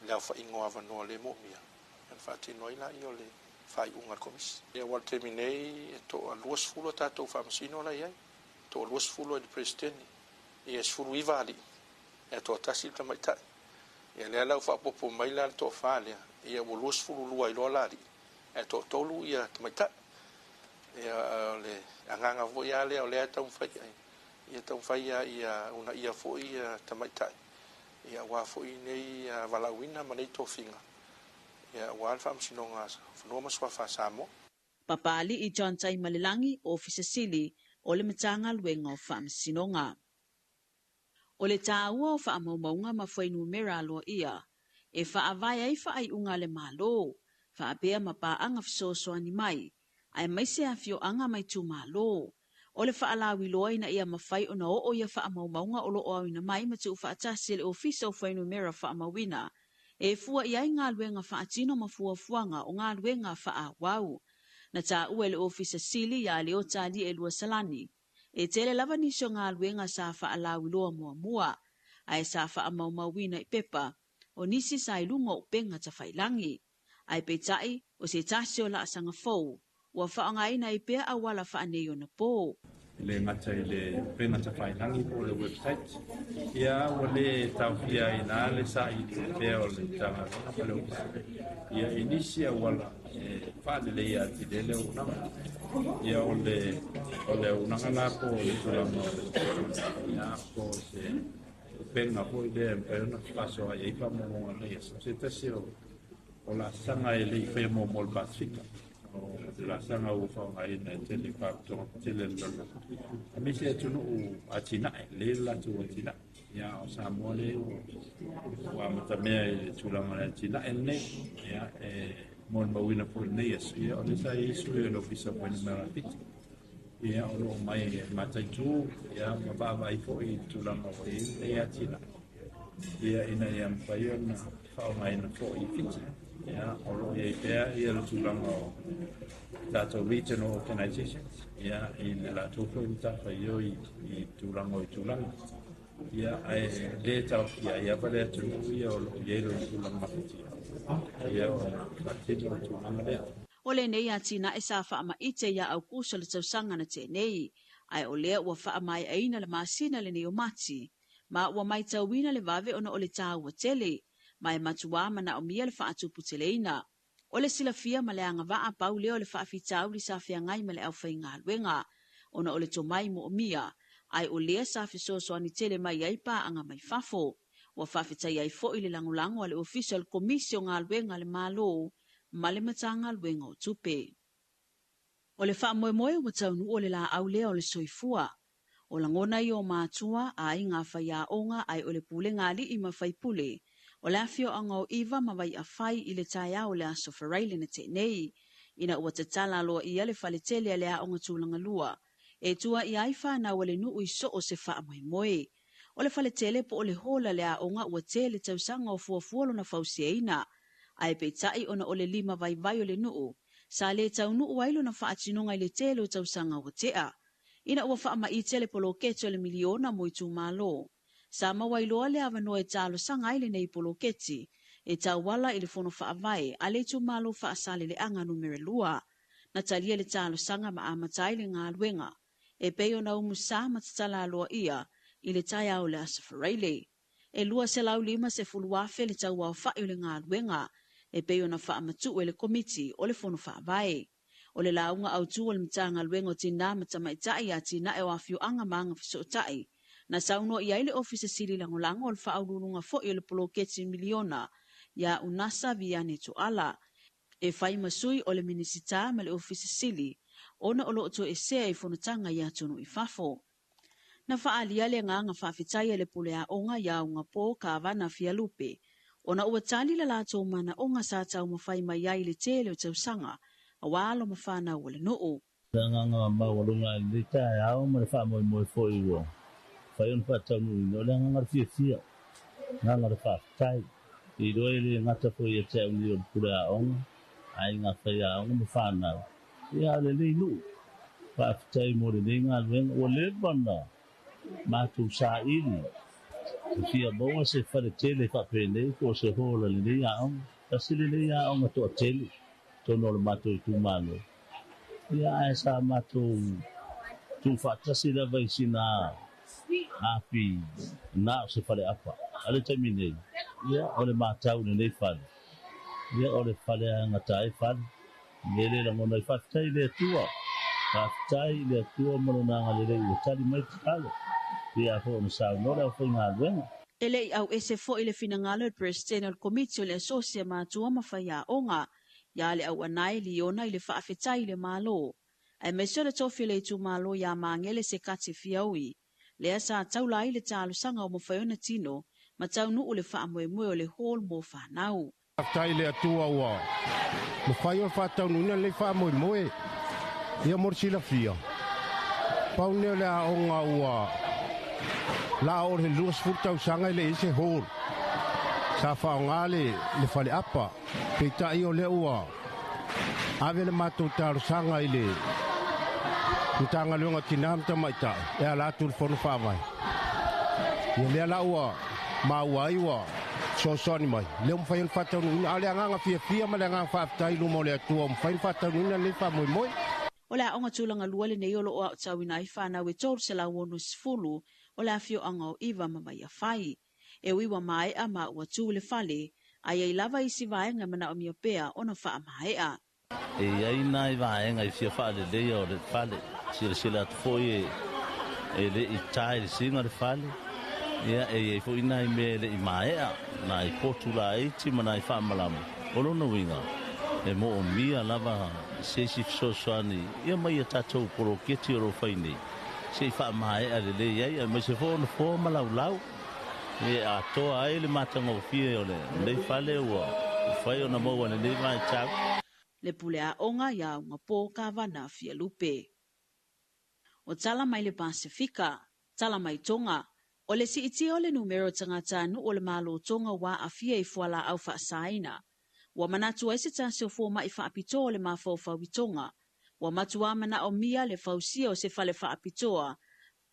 i le aofaiga o avanoa lea e moomia, ia ona faatino ai laia o le faaiuga a le Komisi. Ia aua o le taimi nei e toa 20 a tatou Faamasino la e i ai, toa 20 i le Peresetene, ia e 19 alii, ae toatasi le tamaitai. Ia lea la ua faaopoopo mai la le toafa lea, ia ua 22 ai loa la alii, ae toatolu ia tamaitai. Ia o le agaga foi lava lea o lea e taumafai i ai, ia taumafai lava ia uunaia foi ia tamaitai, ia aua foi nei valaauina ma nei tofiga, ia aua le Faamasinoga o Fanua ma Suafa a Samoa. Papalii John Taimalelagi, Ofisa Sili o le Matagaluega o Faamasinoga. O le tāua o faamaumauga ma fuainumera aloaia e faavae ai faaiuga a le Malo, faapea ma paaga fesoasoani mai, aemaise afioaga ma itumalo. O le faalauiloa ina ia mafai ona oo ia faamaumauga o lo o aoina mai ma tuufaatasi e le Ofisa o Fuainumera Faamauina e fua i ai galuega faatino ma fuafuaga o galuega faaauau. Na taua e le Ofisa Sili ia Leota Alieelua Salani, E tele lava nisi o galuega sa faalauiloa muamua, ae sa faamaumauina i pepa, o nisi sa i luga o upega tafailangi. Ae peitai, o se tasi o laasaga fou, ua faaaogaina ai pea auala faaneionapo. E le gata i le upega tafailangi po o le website, ia ua le taofia ai i ina le saili pea o le Matagaluega ma le Ofisa ia i nisi auala e faaleleia atili ai le auaunaga. Ia o le o le auaunaga la po o le tulaga o le ia po o se upega foi lea e mafai ona fefaasoaai ai faamaumauga o lenei aso. Se tasi o o laasaga e le i faia muamua i le Pasefika. O le laasaga ua faaaogaina e tele faalapotopotoga tetele a le lalolagi, aemaise atunuu atinae, lea le latou atinae. Ia, o Samoa lea ua amatamea i le tulaga o le atinae lenei. Ia, e molimauina foi i lenei aso, ia, o lea sa i ai sui o le Ofisa o Fuainumera 7, ia, o lo o mai e mataitu, ia, ma vaavaai foi i le tulaga ua i ai lenei atinae, ia, ina ia mafai ona faaaogaina foi i Fiti. Ia, o lo o i ai pea ia le tulaga o tatou regional organizations, ia, i le latou foi matafaioi i tulaga o itulagi. Ia, ae le taofia ai lava le atunuu ia o lo o i ai lona tulaga mafatia, ia, ona faatino le tulaga lea. O lenei atinae sa faamaite ia Aukuso le tausaga na tea nei, ae o lea ua faamaeaina le masina lenei o Mati, ma ua maitauina le vave ona o le taua tele, ma e matuā manaomia le faatuputeleina. O le silafia ma le agavaa pau lea o le faafitauli sa feagai ma le aufaigaluega, ona o le tomai moomia, ae o lea sa fesoasoani tele mai ai paaga mai fafo. Ua faafetai ai foi le lagolago a le Ofisa o le Komisi o Galuega a le Malo ma le Matagaluega o Tupe. O le faamoemoe ua taunuu o le laau lea o le soifua. O lagona ia o matua, aiga, faiaoga ae o le pulega alii ma faipule o le afioaga o Iva ma Vaiafai i le taeao o le Aso Faraile na tea nei, ina ua tatala aloaia le fale tele a le Aoga Tulaga Lua e tua i ai fanau a le nuu i so o se faamoemoe. O le fale tele po o le hall a le aoga ua tele tausaga o fuafua lona fausiaina, ae peitai ona o le lima vaivai o le nuu, sa le taunuu ai lona faatinoga i le tele o tausaga ua tea. Ina ua faamaite le poloketi o le miliona mo itumalo, sa maua ai loa le avanoa e talosaga ai lenei poloketi e tauala i le Fono Faavae a le itumalo Faasaleleaga Numera 2. Na talia le talosaga ma amata ai le galuega e pei ona umusa ma tatala aloaia i le taeao o le Aso Faraile. E 250,000 le tauaofai o le galuega e pei ona faamatuu e le Komiti o le Fono Faavae. O le lauga autu a le Matagaluega o Tinā ma Tamaitai, Atinae o Afioaga ma Agafesootai, na saunoa i ai le Ofisa Sili Lagolago o le Faauluuluga foi o le Poloketi Miliona ia Unasa Viane Toala, e fai ma sui o le Minisita ma le Ofisa Sili ona o lo o toesea i fonotaga i atunuu i fafo. Na faaalia le agaga faafetai a le pule aoga ia Ugapo Kavana Fialupe ona ua tali le latou manaoga sa taumafai mai ai i le tele o tausaga aua alo ma fanau a le nuu. Le agaga maualuga i lenei taeao ma le faamoemoe foi ua mafai ona faataunuuina, o le agaga o le fiafia, agaga o le faafetai. E iloa e le gata foi ia te au nei o le pule aoga, aiga faiaoga ma fanau, ia a o lenei nuu. Faafetai mo lenei galuega ua leva ona matou saili Fia maua se faletele faapenei po o se hola lenei aoga. Tasi lenei aoga toatele tonu o le matou itumalo. Ia ae sa matou tuufaatasi lava i sina api na o se faleapa. A o le taimi nei, ia o le matau i lenei fale, ia o le fale agata ai fale. E le lagona ai faafetai i le Atua. Faafetai i le Atua ma Lona agalelei ua tali mai le tatalo. Pei lava foi ona saunoa le aufaigaluega. E le i auese foi le finagalo e le Peresetene o le Komiti o le Asosi a Matua ma Faiaoga ia le Auanae Liona i le faafetai i le Malo, aemaise o le tofi o le itumalo ia Magele Sekati Fiaui, lea sa taula ai le talosaga ua mafai ona tino ma taunuu le faamoemoe o le hall mo fanau. Faafetai i le Atua ua mafai ona faataunuuina lenei faamoemoe. Ia mo le silafia, pau lenei o le aoga ua laa oo i le 20 tausaga e le i ai se hall. Sa faaaoga le faleapa, peitai o lea ua ave le matou talosaga i le Matagaluega o Tina ma Tamaitai e ala atu i le Fono Faavae. Ia lea la ua maua ai ua fesoasoani mai, lea ua mafai ona faataunuuina. A o le agaga fiafia ma le agaga faafetai i luma o le Atua ua mafai ona faataunuuina lenei faamoemoe. O le aoga tulaga lua lenei o lo o aotauina ai fanau e 360 o le afioaga o Iva ma Vaiafai. E ui ua maea ma ua tu le fale, ae i ai lava isi vaega e manaomia pea ona faamaea. E i ai nai vaega e fia faaleleia o le fale. Silasila atu foi e le i ta i le siga le fale. Ia, e i ai foi nai mea e le i maea, nai potu laiti ma nai faamalama. O lona uiga, e moomia lava se isi fesoasoani ia mai ia tatou poloketi o lo o fai nei, se i faamaea lelei ai, aemaise foi o nofoa ma laulau e atoa ai le matagofie o lenei fale ua mafai ona maua i lenei vaitau. Le pule aoga ia Ugapo Kavana Fialupe. O tala mai le Pasefika, tala mai Tonga, o le siitia o le numera o tagatanuu o le Malo Tonga ua aafia i fualaau faasaina. Ua manatu ai se tasi o fomai faapitoa o le mafaufau i Tonga, ua matua manaomia le fausia o se fale faapitoa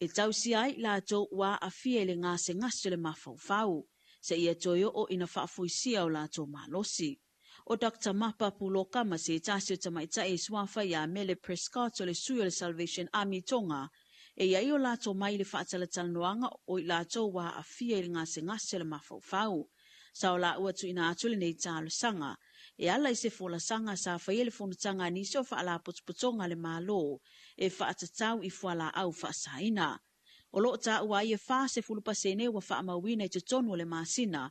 e tausia ai i latou ua aafia i le gasegase o le mafaufau, seia toe oo ina faafoisia o latou malosi. O Doctor Mapa Puloka ma se tasi o tamaitai e suafa ia Mele Prescott o le sui o le Salvation Army i Tonga, e i ai o latou mai i le faatalatalanoaga o i latou ua aafia i le gasegase o le mafaufau. Sa o laua tuuina atu lenei talosaga e ala i se folasaga sa faia i le fonotaga a nisi o faalapotopotoga a le Malo e faatatau i fualaau faasaina. O lo o taua ai e 40% ua faamauina i totonu o le masina,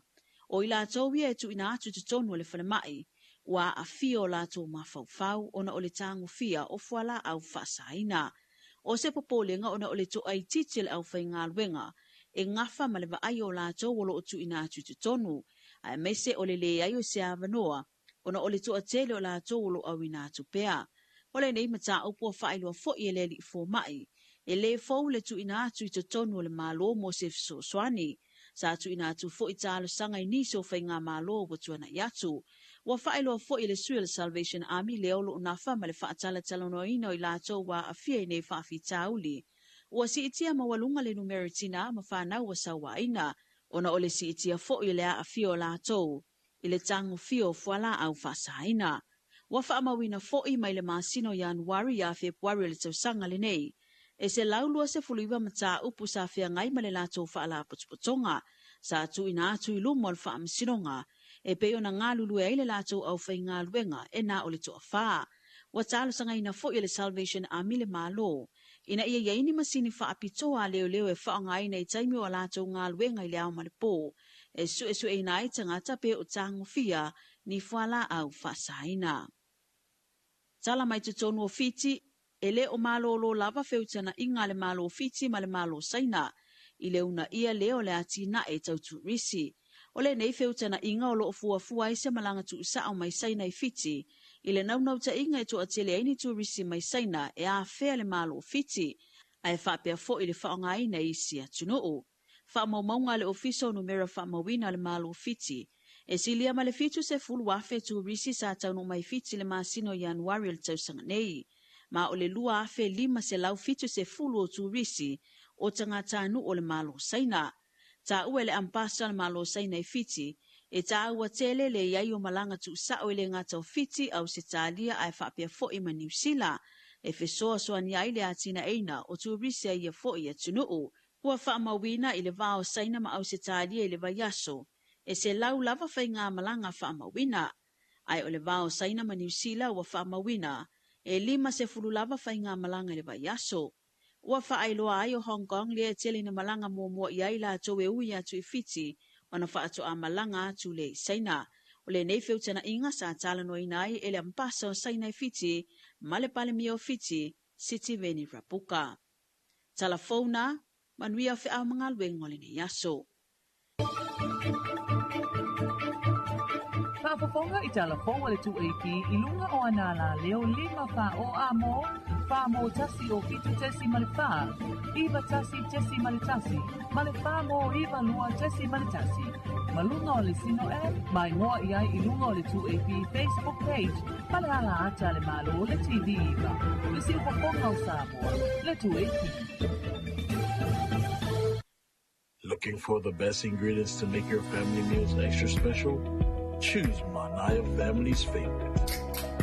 o i latou ia e tuuina atu i totonu o le falemai, ua aafia o latou mafaufau ona o le tagofia o fualaau faasaina. O se popolega ona o le toaitiiti o le aufaigaluega e gafa ma le vaai o latou o lo o tuuina atu i totonu, aemaise o le leai o se avanoa ona o le toatele o latou o lo o auina atu pea. O lenei mataupu ua faailoa foi e le alii fomai, e le fou le tuuina atu i totonu o le Malo mo se fesoasoani. Sa tuuina atu foi talosaga i nisi o faigamalo ua tuanai atu. Ua faailoa foi e le sui o le Salvation Army lea o lo o nafa ma le faatalatalanoaina o i latou ua aafia i nei faafitauli. Ua siitia maualuga le numera tinā ma fanau ua sauaina, ona o le siitia foi o le aafia o latou i le tagofia o fualaau faasaina. Ua faamauina foi mai le masina o Ianuari ia Fepuari o le tausaga lenei, e 129 mataupu sa feagai ma le latou faalapotopotoga sa tuuina atu i luma o le faamasinoga e pei ona galulue ai le latou aufaigaluega e na o le toafa. Ua talosagaina foi e le Salvation Army le Malo ina ia i ai ni masini faapitoa a leoleo e faaaogaina i taimi o a latou galuega i le ao ma le po, e suesueina ai tagata pe o tagofia ni fualaau faasaina. Tala mai totonu o Fiti, e le o malōlō lava feutanaʻiga a le Malo Fiti ma le Malo Saina i le uunaia lea o le atinae tau turisi. O lenei feutanaʻiga o lo o fuafua ai se malaga tuusao mai Saina i Fiti i le naunautaiga e toatele ai ni turisi mai Saina e afea le Malo Fiti, ae faapea foi le faaaogaina e isi atunuu. Faamaumauga a le Ofisa o Numera Faamauina a le Malo Fiti, e silia ma le 70,000 turisi sa taunuu mai Fiti i le masina o Ianuari o le tausaga nei, ma o le 2,570 o turisi o tagatanuu o le Malo Saina. Taua e le Ambasa a le Malo o Saina i Fiti, e tāua tele le i ai o malaga tuusao e le gata o Fiti, Ausetalia ae faapea foi ma Niu Sila, e fesoasoani ai le atinaeina o turisi a ia foi atunuu. Ua faamauina i le va o Saina ma Ausetalia i le vaiaso, e 100 lava faigamalaga faamauina. Ae o le va o Saina ma Niu Sila ua faamauina, e 50 lava faigamalaga i le vaiaso. Ua faailoa ai o Hong Kong lea e tele ina malaga muamua i ai latou e ui atu i Fiti ona faatoa malaga atu lea i Saina. O lenei feutagaiga sa talanoaina ai e le Ambasa o Saina i Fiti ma le Palemia o Fiti, Sitiveni Rabuka. Tala fou na, manuia feau ma galuega o lenei aso. Faafofoga i tala fou a le 2AP i luga o ana alaleo 5 4 o A mo, 4 mo 1 o 7.4, 9 1.1, ma le 4 mo 9 2.1. Ma luga o le Sino app, mai ngoa i ai i luga o le 2AP Facebook page ma le ala ata a le Malo le TV iva. Le siufofoga o Samoa, le 2AP. Looking for the best ingredients to make your family meals extra special? Choose Manaya Family's favorite.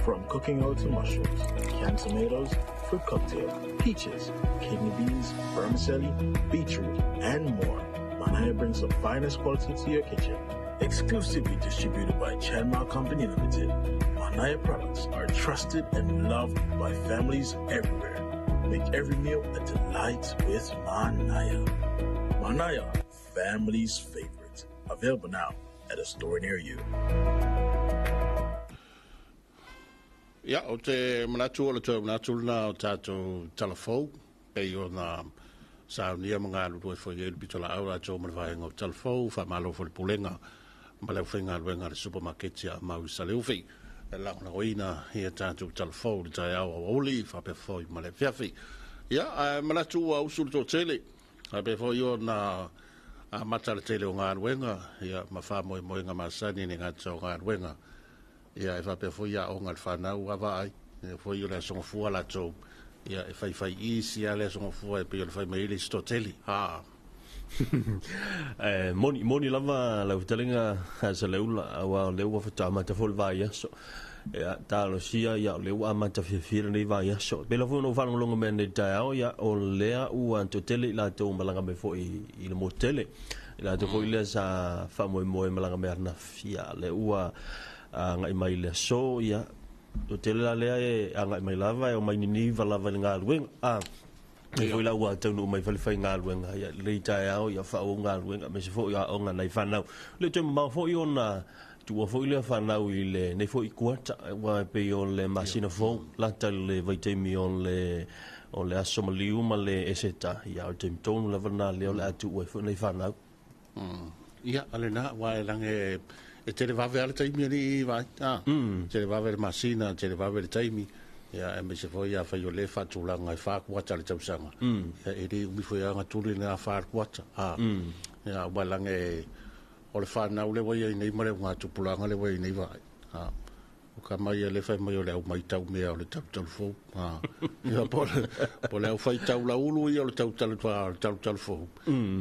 From cooking oil to mushrooms, canned tomatoes, fruit cocktail, peaches, kidney beans, vermicelli, beetroot, and more. Manaya brings the finest quality to your kitchen. Exclusively distributed by Chanma Company Limited, Manaya products are trusted and loved by families everywhere. Make every meal a delight with Manaya. Manaya, family's favorite. Available now at a store near you. Ia, o te manatu o le toe manatu lena o tatou tala fou, pei ona saunia ma galulue foi ai le pitolaau latou ma le vaega o tala fou, faamalo foi le pulega ma le aufaigaluega a le supamaketi a Aumau i Saleufi e lagolagoina ia tatou tala fou i le taeao aoauli faapea foi ma le afiafi. Ia, ae manatu ua usu le toatele, faapea foi ona amata le tele o galuega, ia, ma faamoemoega masani le gata o galuega. Ia, e faapea foi aoga a le fanau a vaai, ia foi o le Aso Gafua latou, ia, e faifai isi lava le Aso Gafua e pei ona fai mai ai le isi toatele. Ha. E moni, moni lava lau fetalaiga Saleula, aua o lea ua faatoa amata foi le vaiaso. Ia, talosia, ia, o lea ua amata fiafia lenei vaiaso. E pei lava foi ona ou faalogologo mai nei i le taeao, ia, o lea ua toatele i latou malaga mai foi i le motu tele. I latou foi lea sa faamoemoe malaga mai ananafi, ia, lea ua agai mai i le aso, ia, toatele la lea e agai mai lava, e omai niniva lava i le galuega. A, e foi la ua taunuu mai falefaigaluega, ia, lelei taeao, ia, faaauau galuega, aemaise foi o aoga a nai fanau. Le toe mamao foi ona tuua foi lea fanau i lenei foi kuata, aua e pei o le masina fou, lata i le vaitaimi o le o le aso maliu ma le Eseta, ia, o le taimi tonu lava lena lea o le a tuua ai foi nai fanau. Ia, a lena, aua e lage e televave lava le taimi alii vaai, a, televave le masina, televave le taimi, ia, aemaise foi afai o lea e faatulaga e fa kuata le tausaga, ia, e le umi foi lava ona tuli lena fa kuata, a, ia, aua e lage o le fanau lea ua i ai nei ma le augatupulaga lea ua i ai nei vaai, a. O ka mai ia le fai mai o le au maitau mea o le talutalu fou. A, ia, po o le au faitau laulu ia o le talutalu fou.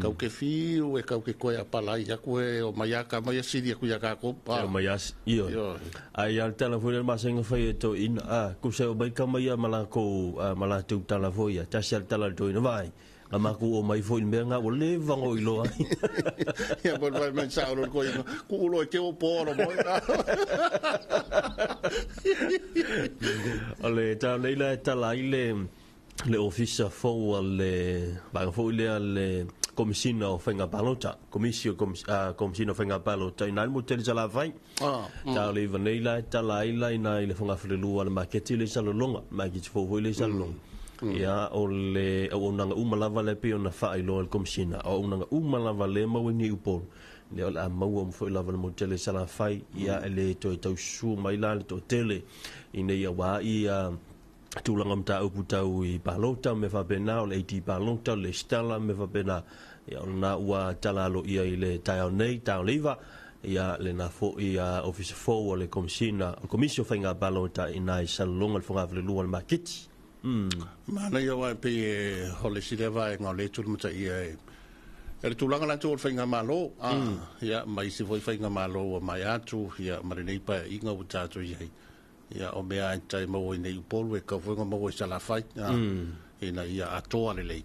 Kau ke fiu e kau ke koe a palai aku e o mai a ka mai a sili aku ia kākou. A, o mai a io. Ai a le tala foi le masenga fai e to ina. A, ku se o mai ka mai a malako a malatou tala foi a. Tasi a le tala le to ina vai. Nga makou o mai foi i le mea nga ua leva ona ou iloa ai. Ia po o le mai sao lo ko inga. Ku ulo e te o po ro mo. O le tala nei la e tala ai le le ofisa fou a le vaega foi lea le Komisina o Faiga Palota, Komisi o Komisina o Faiga Palota ina ai le motu tele Salafai. Ta o le iva nei la e tala ai la ina i le fogafalelua a le maketi le i Salelologa, maketi fou foi le i Salelologa. Ia, o le auaunaga uma lava lea pei ona faailoa e le Komisina, o auaunaga uma lava lea e maua i nei Upolu, lea o le a maua uma foi lava i le motu tele i Salafai, ia e le toe taususu mai la le toatele i nei auā ia tulaga o mataupu tau i palota ma mea faapena, o le ID palota, o le lesitala ma mea faapena. Ia, o lena ua tala aloaia i le taeao nei, taeao le 9, ia lena foi ofisa fou a le Komisina, o le Komisi o Faiga Palota i ina i Salelologa i le fogafalelua o le maketi. Manaia aua e pei e o le isi lea vaega o lea e tulimataia e E le tulaga latou o le faigamalo, a, ia, ma isi foi faigamalo ua maea atu, ia, ma lenei paeaiga ua tatou i ai, ia, o mea lava e tai maua i nei Upolu e tatau foi ona maua i Salafai, a, ina ia atoa lelei,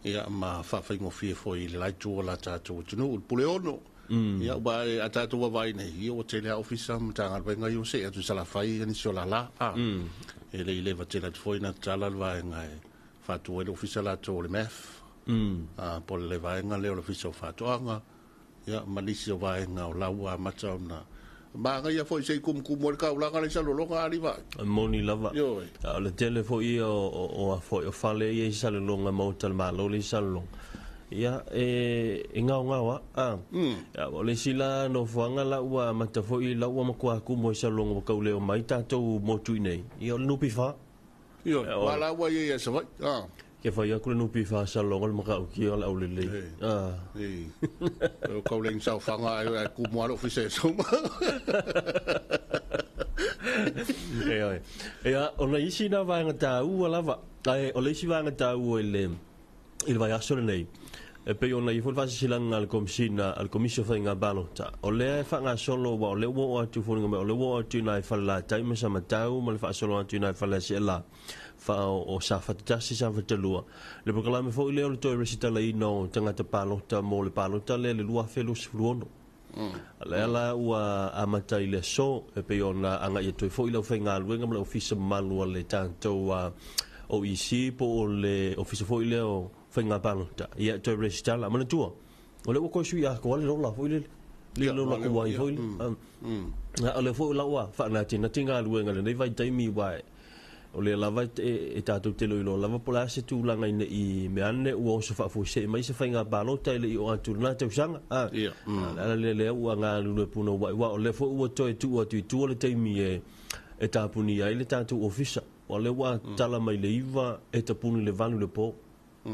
ia, ma faafaigofie foi i le la itu o la tatou atunuu. I le Puleono, ia, aua a tatou vaavaai nei, ia, ua tele lava ofisa ma Matagaluega ia ua see atu i Salafai ia nisi o lala, a, e le i leva tele atu foi ona tatala le vaega e faatu ai le ofisa latou o le MAF, po o le vaega lea o le Ofisa o Faatoaga, ia, ma nisi o vaega o la ua amata ona manaia foi se i tumutumu ai le taulaga lea i Salelologa a Levi. E moni lava. Ioe. A o le tele foi ia o o fale ia i Salelologa, maota o le Malo lea i Salelologa. Ia, e gaogao lava. A. Ia, o le isi la nofoaga la ua amata foi la ua matua tumu ai Salelologa ua tau leo mai tatou motu i nei, ia o le NPF. Ioe, aua la ua i ai Savaii. A. Ke fai atu le NPF a Salelologa o le matautia o le aulelei. A. E. O kau le saofaga ai kumu lava le ofisa e soma. E oi. Ia, o le isi na vaega taua lava. Ae o le isi vaega taua i le vaiaso lenei, e pei ona i ai foi le faasilasilaga a le Komesina, a le Komisi o Faiga Palota. O lea e faagasolo aua o lea ua oo atu foliga mai, o lea ua oo atu i nai Falelatai ma Samatau ma le faasolo atu i nai Faleasielā, faa o Safata 1, Safata 2. Le polokalame foi lea o le toe resitalaina o tagata palota mo le palota lea i le 2026. Lea la ua amata i le aso, e pei ona agai atu ai foi le aufaigaluega ma le ofisa mamalu a le tatou OEC po o le ofisa foi lea o Faiga Palota, ia toe resitala. Manatua, o lea ua toe sui atoa le lola foi lele, le lola tuai foi lele. O lea foi la ua faanatinati galuega i lenei vaitaimi, aua o lea lava e tatou te iloiloa lava po o le a se tulaga ina i mea ane ua oso faafuasei mai se faiga palota e le i oo atu i lena tausaga. A, o le ala lea lea ua galulue punouai, aua o lea foi ua toe tuu atu i tua le taimi e tapunia ai le tatou ofisa. O lea ua tala mai le 9 e tapuni le 8 i le po.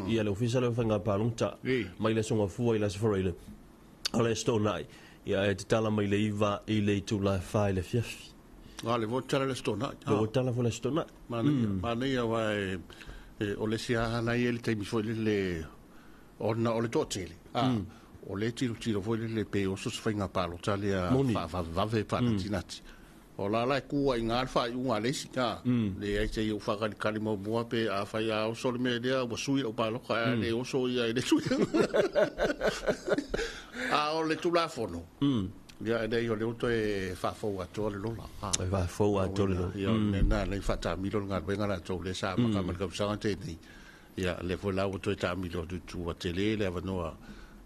Ia le ofisa lea o faiga palota mai le Aso Gafua i le Aso Faraile. O le Aso Toonai, ia e tatala mai le 9 i le itula e 4 i le afiafi. A le ua tatala le Aso Toonai. Le ua tatala foi le Aso Toonai. Manaia, manaia aua o le isi lava na i ai le taimi foi lele ona o le toatele. O lea e tilotilo foi lele pe oso se faiga palota lea faavavevave faanatinati. O la la e tu ai i ina le faaiuga a le isi, a, leai se i ou faakalikali muamua pe afai a oso le mea lea ua sui lau palota, ae a le oso ia e le sui. A o le Tulafono, ia e leai o lea ua toe faafou atoa le lola. E faafou atoa le lola. Ia o le mea lena lea e faatamilo le galuega latou lea sa amata mai le tausaga tenei. Ia lea foi la ua toe taamilo atu i tua tele le avanoa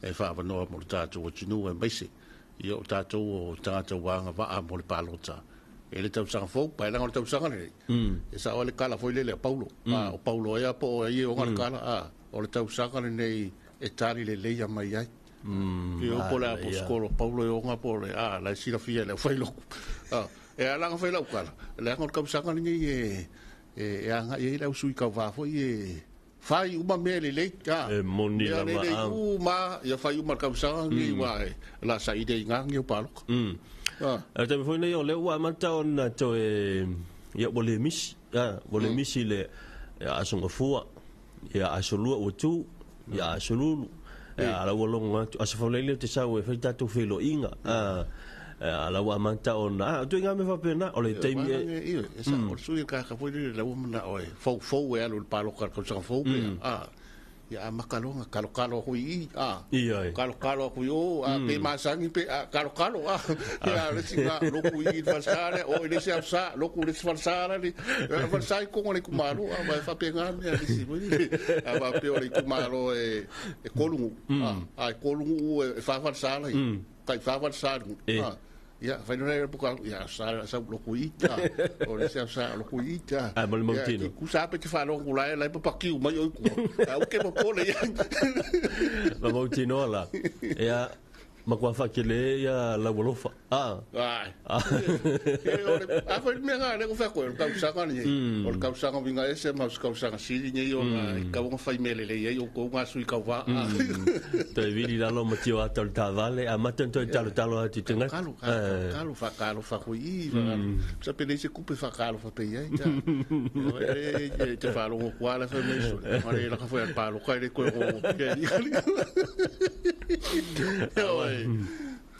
e faaavanoa mo le tatou atunuu aemaise Ia o tatou o tagata ua agavaa mo le palota e le tausaga fou, paelaga o le tausaga lenei, e sao ai le kala foi lele a Paulo. A, o Paulo ea po o ai e ona le kala, a, o le tausaga lenei e tali leleia mai ai. Ia po o le aposetolo Paulo e ona po o le, a, la e silafia e le aufailotu. A, e ala ona fai lau tala, leaga o le tausaga lenei e agai ai le au sui tauva foi e Fai uma mea lelei, a. E moni Mea lava, lelei a. uma, ia fai uma le tausaga lenei, aua e la saili ai i ina ni au paloka. A. O le taimi foi lenei o lea ua amata ona toe, ia ua le misi, a, ua le misi le Aso Gafua, ia Aso Lua ua tu, ia Aso Lulu, ia a la ua logo atu, Aso Faraile ou te sau e fai tatou feiloaiga, a, a la ua amata ona, a, o ituaiga mea faapena, o le taimi e. E sao, o le sui o le tagata foi lele la ua manao e foufou e alu i le palota i le tausaga fou pe a, ia amata loa ona talotalo atu i i, a, talotalo atu i o, a, pe masani pe, a, talotalo, a, ia o le isi na, lotu i i le falesa lea, o i le isi aso lotu i le isi falesa la le, falesa i totonu o le itumalo, a, aua e faapena le mea a le isi foi lele, a faapea o le itumalo e 3 nuu, a, a e 3 nuu e 4 falesa la i, tai 4 falesa le nuu, a. Ia, fai loa lea puka, ia, sa sa loku i ta. O le sa sa loku i ta. Ai, ma le mautino. Ia, ku sa pe te whalongo la e lai papakiu mai oi kua. A uke ma pole ia. Ma mautino la. Ia, Matua faatele ia lau alofa. A. Ai. E o le a foi mea ngā le ko whako, o le kausaga ni, o le kausaga winga ese ma o se kausaga sili nei o ngā kau ngā whai mele le iai o kou ngā sui kau wā. Toe vili lalo ma tio ata o le tavale, a mata toe talo talo atu i te ngata. Kalo, kalo, kalo, whakalo, whako i, whakalo. Sa pene se kupe whakalo whape i ai, ta. E te whalongo kuala whai mei sole. Mare laka whai al palo kai le koe o ke ni.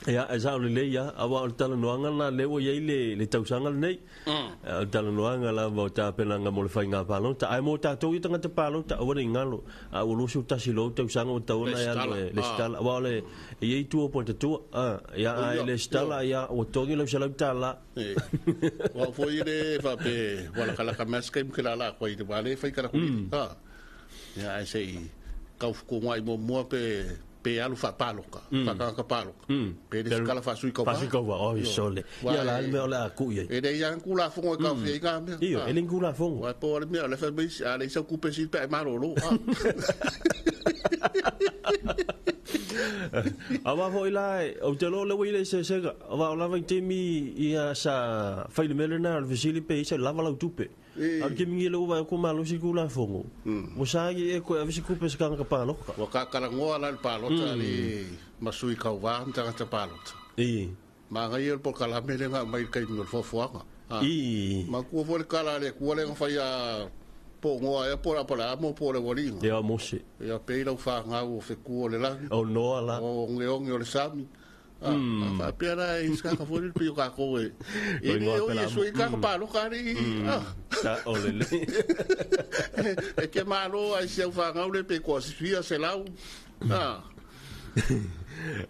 Ia, e sao lelei lava, aua o le talanoaga lena lea ua i ai le tausaga lenei. O le talanoaga lava o tapenaga mo le faiga palota. Ae mo tatou ia tagata palota, aua ne i galo, a ua 21 loa tausaga ua tatau ona e alu e lesitala. Aua o le, e i ai tua o Puatatua, ia, a e lesitala, ia, ua togi lau $100. Ua foi le faapea, ua lakalaka mai se taimi ke lala atu ai i le wā le fai kala kuli. Ia, ae se i tau fukuga i muamua pe pe alu faapaloka, faatagata paloka, pe le sikala faasui kauvā. Faasui kauvā, oi sole. Ia la le mea o le a kuʻu i ai. E leai lava ni Tulafono e taofia ai na mea. Ioe, e leai ni Tulafono. Aua e pau lava le mea, o la e fai mai isi, a leai sau tupe sili pe a e malolo. Aua foi la, ou te iloa o lea ua i ai le eseesega, aua o la vaitaimi ia sa fai le mea lena o le fesili pe i ai sa lava lau tupe. A o le taimi nei lea ua vaai atu malosi le Tulafono, ua sa ai e toe ave se tupe a se tagata palota. Ua tatalanoa la le palota a le ma sui kauvā ma tagata palota. Manaia le polokalame lea na aumai i le taimi o le foafoaga. Manatua foi le tala a le Atua lea na fai ia po o Noa ea po o Apalaamo po o le aualiiga. Ia o Mose. Ia pei lau fanau o fetu o le lagi. O Noa la. O ogeoge o le sami. A faapea la e isi kaka foi le pei o tatou e e le oi e sui kaka paloka ali. Ta o le le. E ke malo ai si au fanau le pe koa fia se lau.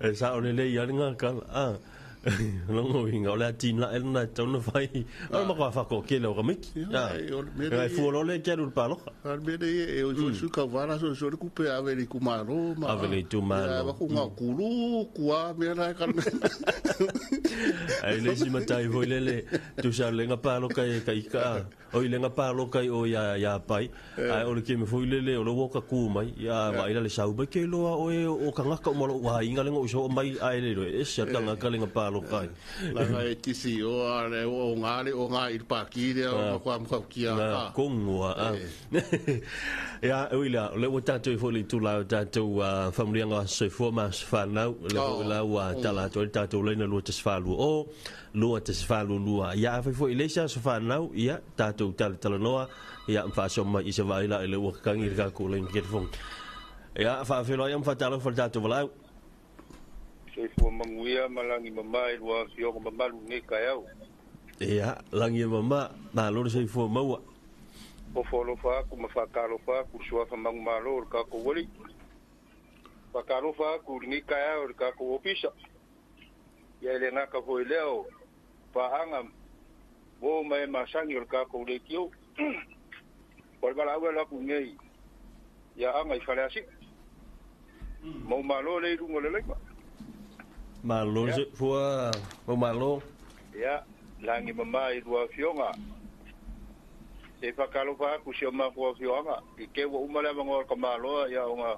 E sa o le le ia ngā kala. Longo uiga, o le atinae lena e tatau ona fai. O le matua whakokele o ka miki. E fua loa lea ki alu i le paloka. A le mea lea e oi foi sui kauvā la soe le kupe ave i le itumalo ma Ave le itumalo. Ia avatu ngā kulu kua mea la e kala mea. Ai le isi matai foi lele tusa o le lenga paloka e ka ika a. Oi lenga paloka i o ia ia pai. Ae o le keme foi lele o le ua ka ku mai ia vaai la le sau mai ke iloa oe o kangaka uma lou aiga lenga o iso mai ae le iloa e ese a le kangaka lenga paloka ai. Langa e tisi o a le o ngā le o ngā i le pākī lea o matua matautia a. Kongoa a. Ia ui lea o lea ua tatou i foi le itula o tatou faamanuiaga o aso soifua ma aso fanau lea foi la ua tala atu ai le tatou laina 2 4 2 0 2 4 2. Ia afai foi i le isi aso fanau, ia, tatou talatalanoa, ia, ma faasoa mai i se vaai la i le ua kakagi le tatou laina telefoni. Ia, faafeiloai ia ma faatalofa i le tatou valaau. Soifua manuia ma lagi mama i lua afioga mamalu i lenei taeao. Ia, lagi e mama, malo le soifua maua. Ofo alofa aku ma faatalofa aku i le suafa manumalo o le tatou Alii. Faatalofa aku i lenei taeao i le tatou ofisa. Ia e le gata foi i lea o paaga uo ma e masani o le tatou leitio. O le valaau e alu atu nei ia Aga i Faleasiu. Mau malo le i luga o le laina. Malo Ia. se fua, mau malo. Ia, lagi mama i lua afioga. Se i faatalofa atu i si o matou afioaga, i te ua uma le avanoa o le tamaloa, ia ona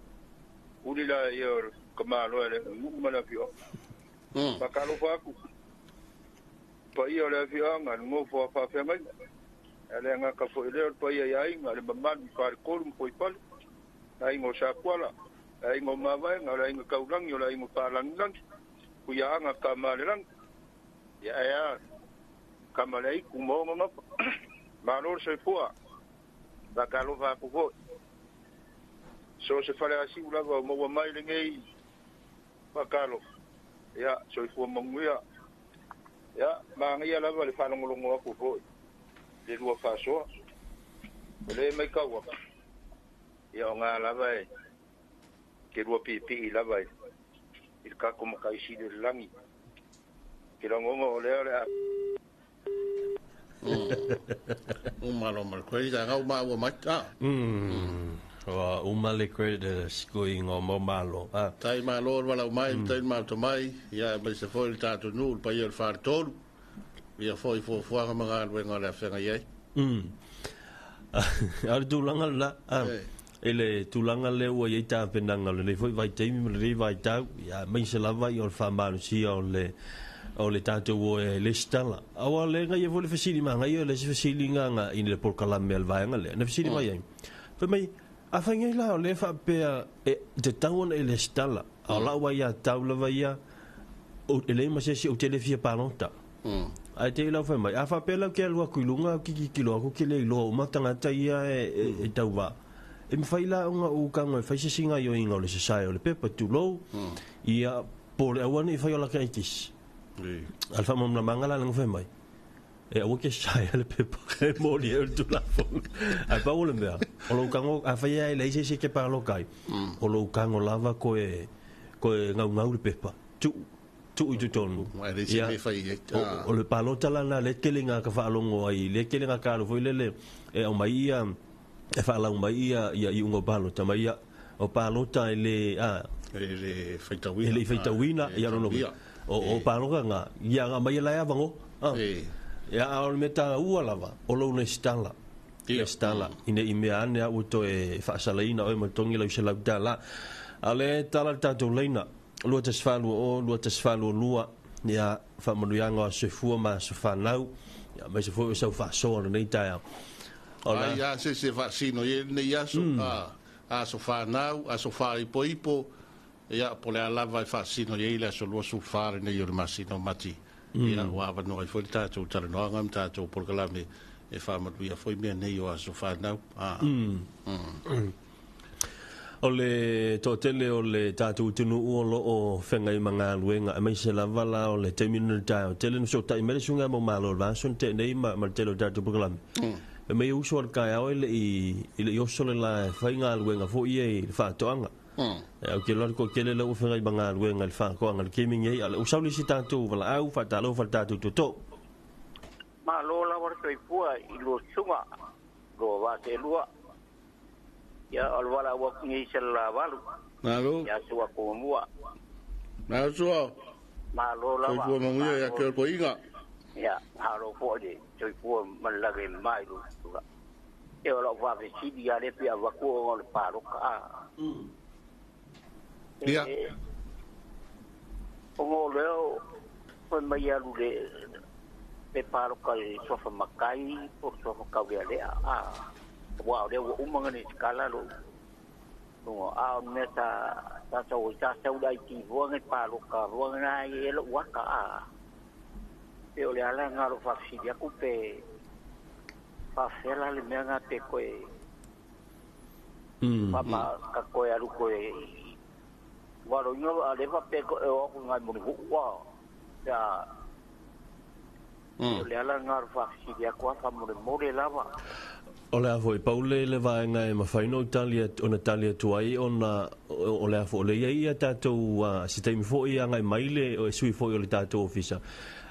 uli laia o le tamaloa e le nuu ma le afioaga. Faatalofa atu i paia o le afioaga, le nofo a faafeagaiga. Ae le gata foi i lea o le paia i aiga, le mamalu i Faletolu ma Fuaifale, le aiga o Sakuala, le aiga o Mavaega, o le aiga Taulagi, o le aiga Faalagilagi, Puiaaga Tamalelagi. Ia ae a Kamaleaitu ma ona gafa. Malo le soifua. Faatalofa atu foi. So o se faleasiu lava o maua mai lenei faatalofa. Ia, soifua manuia. Ia, manaia lava le faalogologo atu foi i le lua faasoa. O lea e maitau atu, ia o na lava e te lua piipii lava i le tatou Matai Sili o le lagi. Ke lagona o lea o le a. Uma loa ma le credit a ngau maua mai. Ah. Ua uma le credit a sikuiga o mau malo. Ah. Tai malo le valaau mai, tai le maota mai, ia aemaise foi le tatou nuu, le paia o le Faletolu, ia foi fuafuaga ma galuega o le a feagai ai. A o le tulaga lena, I le tulaga lea ua i ai tapenaga o lenei foi vaitaimi ma lenei vaitau, ia, aemaise lava ia o le faamalosia o le o le tatou o e lesitala. Aua o le gaia foi le fesili magaia o le isi fesiliga na i le polokalame a le vaega lea, na fesili mai ai, fai mai, Afai nei la o lea e faapea e tatau ona e lesitala, a o lau aiatatau lava ia, e leai ma se isi ou te le fia palota. Ae te i lau fai mai, a faapea la ou te alu atu i luga ou te tilotilo atu ou te le iloa uma tagata ia e tauva, e mafai la ona ou tago e fai se isi gaoioiga o le sasae o le pepa, tulou, ia, po o le aua ne i fai o lata aikisi. A o le faamalamalamaga la lea na fai mai, E aua ke sasae le pepa e moli ai o le Tulafono. Ae pau o le mea, o lou tago, afai lava e leai se isi e te paloka ai, o lou tago lava koe, koe gaugau le pepa, tuu, tuu i totonu. Ae leai se mea e fai ai. O le palota la lena lea e tele ina ta faalogo ai, lea e tele ina ta alu foi lele e aumai ia, e faalau mai ia iuga o palota mai ia, o palota e le, a. E le faitauina. E le i faitauina, ia lona uiga, o palota na, ia na aumai la e avanoa. Ia, a o le mea taua lava, o lou lesitala. Lesitala, ina i mea ane a ua toe faasalaina oe ma totogi lau $100. A o lea e tala le tatou laina, 2140 2142, ia, faamanuiaga o aso soifua ma aso fanau, ia, aemaise foi o sau faasoa o lenei taeao. Ai a se se faasino i ai lenei aso, aso fanau, aso faaipoipo, ia, po o le a lava e faasino i ai le aso 24 lenei o le masina o Mati, ia, ua avanoa ai foi le tatou talanoaga ma tatou polokalame e faamanuia foi mea nei o aso fanau. O le toatele o le tatou atunuu o lo o feagai ma galuega, aemaise lava la o le taimi lenei o le taeao tele na fesootai mai le suiga a Maumalo i le vaiaso na tea nei ma le tele o tatou polokalame. Fai mai e uso a le taeao e le i oso le la e fai galuega foi ia i le faatoaga. Ou te iloa le toatele lea ua feagai ma galuega i le faatoaga i le taimi nei, a o lea ua sau le isi tatou valaau, faatalofa i le tatou tootoo. Malo lava le soifua i lua susuga, lua vaa seelua. Ia, o le valaau atu nei i Salelavalu. Malo. Ia Sua Kuamua. Malo Sua. Malo lava. Soifua manuia ia te oe toeaina. Ia, malo foi le soifua ma le lagi e mama i lou tulaga. Ia, o lau faafesili lava lea pe avatu ona o le palota a. Ia. Ona o lea fai mai alu le pe palota i le suafa matai po o le suafa taulealea a. Aua o lea ua uma ona resitala lou luga, a o le mea sa sa sau ai, sa sau i le ID foi nei palota foi lena e i ai lou ata a. Pe o le a la lena o lou faafesili atu pe faafefea la le mea lena pe toe faama ka toe alu toe aua o lona uiga a o lea e faapea e o atu i ina i Mulinuu a pe a O le ala lena o le faafesili atu lava faamolemole lava. O le a foi, pau le le vaega e mafai ona ou tali atu, ona tali atu ai ona o le a foi, o lea e i ai ia tatou, se taimi foi e agai mai le sui foi o le tatou ofisa.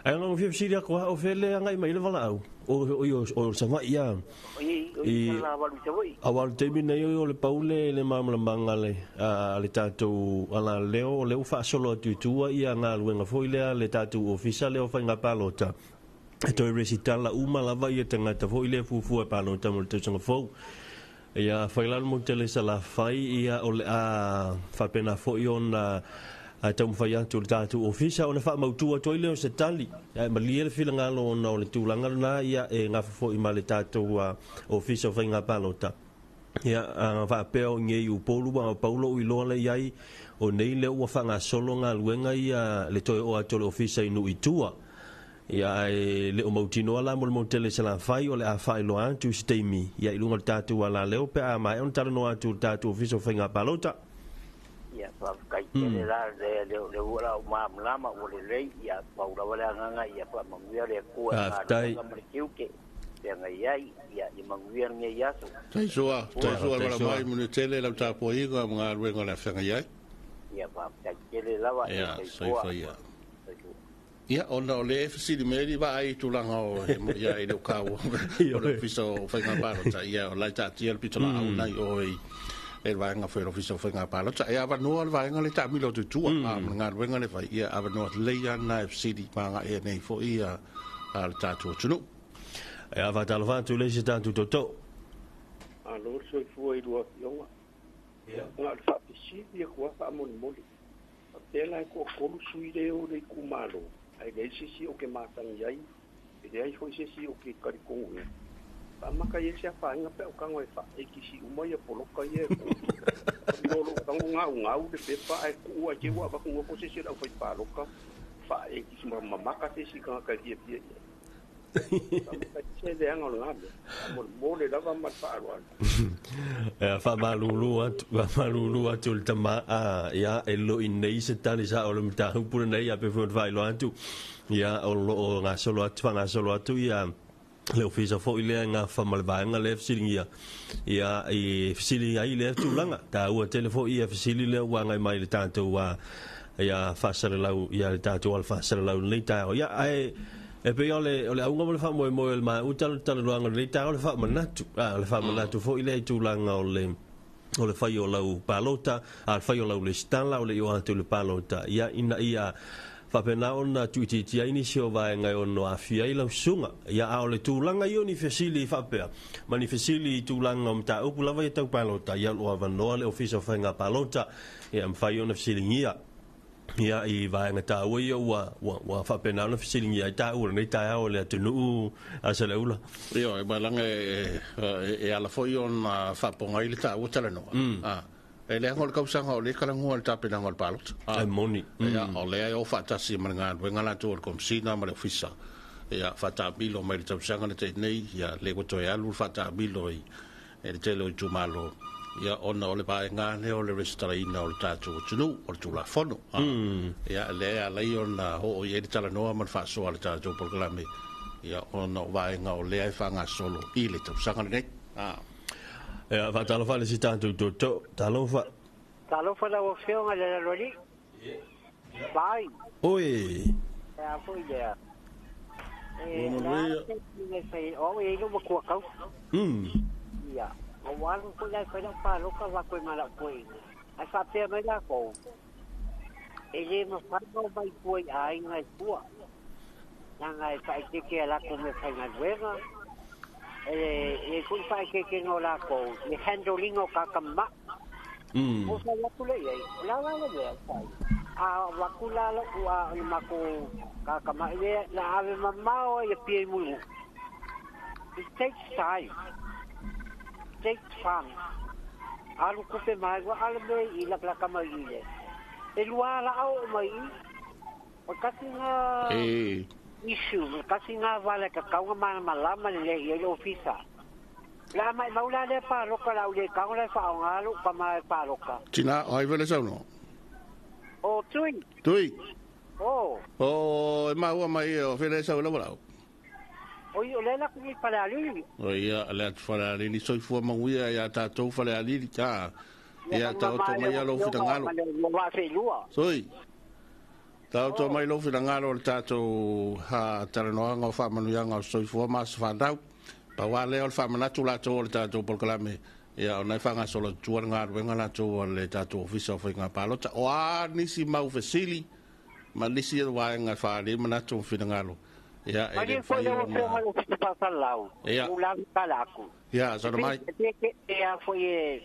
Ae na ona fia fesili atu lava, o fea le agai mai ai le valaau? O Savaii a? I Aua o le taimi nei o le pau le le malamalamaga a le tatou alaleo, o lea ua faasolo atu i tua ia galuega foi lea a le tatou ofisa lea o faiga palota, e toe resitala uma lava ia tagata foi lea e fuafua e palota mo le tausaga fou. Ia afai la le motu tele i Salafai, ia o le a faapena foi ona taumafai atu le tatou ofisa ona faamautu atu ai lea o se tali. Ae malie le finagalo ona o le tulaga lena, ia e gafa foi ma le tatou ofisa o faiga palota. Ia a faapea o nei Upolu aua pau lou iloa lea i ai, o nei lea ua faagasolo galuega ia le toe oo atu o le ofisa i nuu i tua. Ia, ae le o mautinoa la mo le motu tele i Salafai, o le a faailoa atu i se taimi, ia, i luga o le tatou alaleo pe a maea ona talanoa atu i le tatou Ofisa o Faiga Palota. Ia, faafetai tele la, le, le, le ua la o malamalama ua lelei, ia, pau lava le agaga ia faamanuia le Atua i Faafetai. galuega ma le tiute feagai ai, ia, ia manuia lenei aso. Taisoa, taisoa le Taisoa. vala mai manuia tele lau tapuaiga ma galuega o le a feagai ai. Ia, faafetai tele lava, ia Ia, soifua. soifua ia. Soifua. Ia, ona o lea e fesili mai alii vaai i tulaga o he mo ia e le o kāua o le Ofisa o Faiga Palota, ia o la e taatia le pitolaau na i o i e le vaega foi o le Ofisa o Faiga Palota. E avanoa le vaega le taamilo atu i tua, a ma le galuega le fai, ia avanoa lelei lava lena e fesili ma agai ai nei foi ia a le tatou atunuu. E faatalofa atu i le isi tatou tootoo. Malo Malo le soifua i lua afioga. Ia. Na o le faafesili atu lava faamolemole. Faapea la e toatolu sui lea o le itumalo, ae leai se isi ou te matagi ai, e leai foi se isi ou te talitonuina. Faamata i ai se afaina pe a ou tago e faaekisi uma ia poloka ia e tolu. Mo lou tago gaugau le pepa ae tuu ai te i ua avatu nofo se isi o le aufaipaloka faaekisi ma mamaka se isi tagata e fiafia i ai. Faamata i ai se leaga o lena mea. Faamolemole lava ma le faaaloalo. Ia, faamalulu atu, faamalulu atu i le tama, a, ia, e lo'i nei se tali sa'o o le mataupu lenei, a pei foi ona faailoa atu, ia, o lo o gasolo atu, faagasolo atu, ia, le ofisa foi lea e gafa ma le vaega lea e fesiligia, ia, i fesili ai lea tulaga. Taua tele foi ia fesili lea ua agai mai i le tatou a, ia, faasalalau, ia, le tatou ala faasalalau i lenei taeao. Ia, ae, e pei o le, o le auga ma le faamoemoe o le maua talanoaga i lenei taeao, o le faamanatu, a, o le faamanatu foi lea i tulaga o le, o le fai o lau palota, a o le fai o lau lesitala, o le ioa atu i le palota, ia, ina ia faapena ona tuuitiitia ai nisi o vaega e ono aafia ai lau susuga. Ia, a o le tulaga ia o ni fesili faapea, ma ni fesili i tulaga o mataupu lava ia tau palota, ia, o lo o avanoa le Ofisa o Faiga Palota, ia, e mafai ona fesiligia. Ia, i vaega taua ia ua, ua, ua faapena ona fesiligia ai taua i lenei taeao e le atunuu a Saleula. Ioe, malaga e, e, e ala foi ona faapoga ai le taua talanoa. A, e leaga o le kausaga o lea e talanoa i le tapenaga o le palota. A, e moni. Ia, o lea e o faatasi ma le galuega latou a le Komesina ma le Ofisa, ia, faataamilo mai le tausaga na tea nei, ia, lea ua toe alu le faataamilo i, e le tele o itumalo, ia, ona o le vaega lea o le resitalaina o le tatou atunuu, o le Tulafono. A, ia, lea e ala ai ona oo i ai le talanoa ma le faasoa a le tatou polokalame, ia, ona o vaega o lea e faagasolo i le tausaga lenei. A. Ia, faatalofa i le isi tatou tootoo. Talofa. Talofa lau Afioga i le Laloalii. Vai. Oi. E a foi lea. E, o le a se mea e fai, o au e i ai lou matua tausi. Ia, na ua alu foi la e fai lau palota avatu ai ma lau toeaina. Ae faapea mai latou, e le mafai ona omai i tua i aiga i tua. Leaga e faaeteete i a latou meafaigaluega, e i ai foi le faaeteetega o latou i le handle ina o tagata mama. Ou fai atu lea i ai, o le a la le mea e fai? A avatu la lou a le matou tagata ma'i lea, o le a ave mamao ai i Apia i Mulimu'u. It takes time. It takes fun. Alu tupe mai, ua a le mea i latalata mai i le. E lua ala a oo mai i. O le tasi lena issue, o le tasi lena vala e tatau ona malamalama lelei i ai le ofisa. O le a maimau la lea palota o le a ou le tago la e faaaoga lou tama e palota. Tina, o ai vele saunoa? O Tui. Tui. O. O, e maua mai o fele sau e lau. Oi, o lea la ku i Falealili. O ia, le atu Falealili, soifua manuia ia tatou Falealili, ta. Ia, taoto mai ia lou finagalo. Sui. Taoto mai lou finagalo o le tatou talanoaga o faamanuiaga o le soifua ma aso fanau. Pau lava lea o le faamanatu latou o le tatou polokalame, ia ona e faagasolo atu tua le galuega latou a le tatou Ofisa o Faiga Palota. O a nisi mau fesili ma nisi vaega e faaali ai manatu ma finagalo, ia e le Malie foi mafai lau ona... Afioga i le Ofisa Faasalalau, Ia, ua lava tala atu. ia, E saunoa pei mai. e pei e a foi e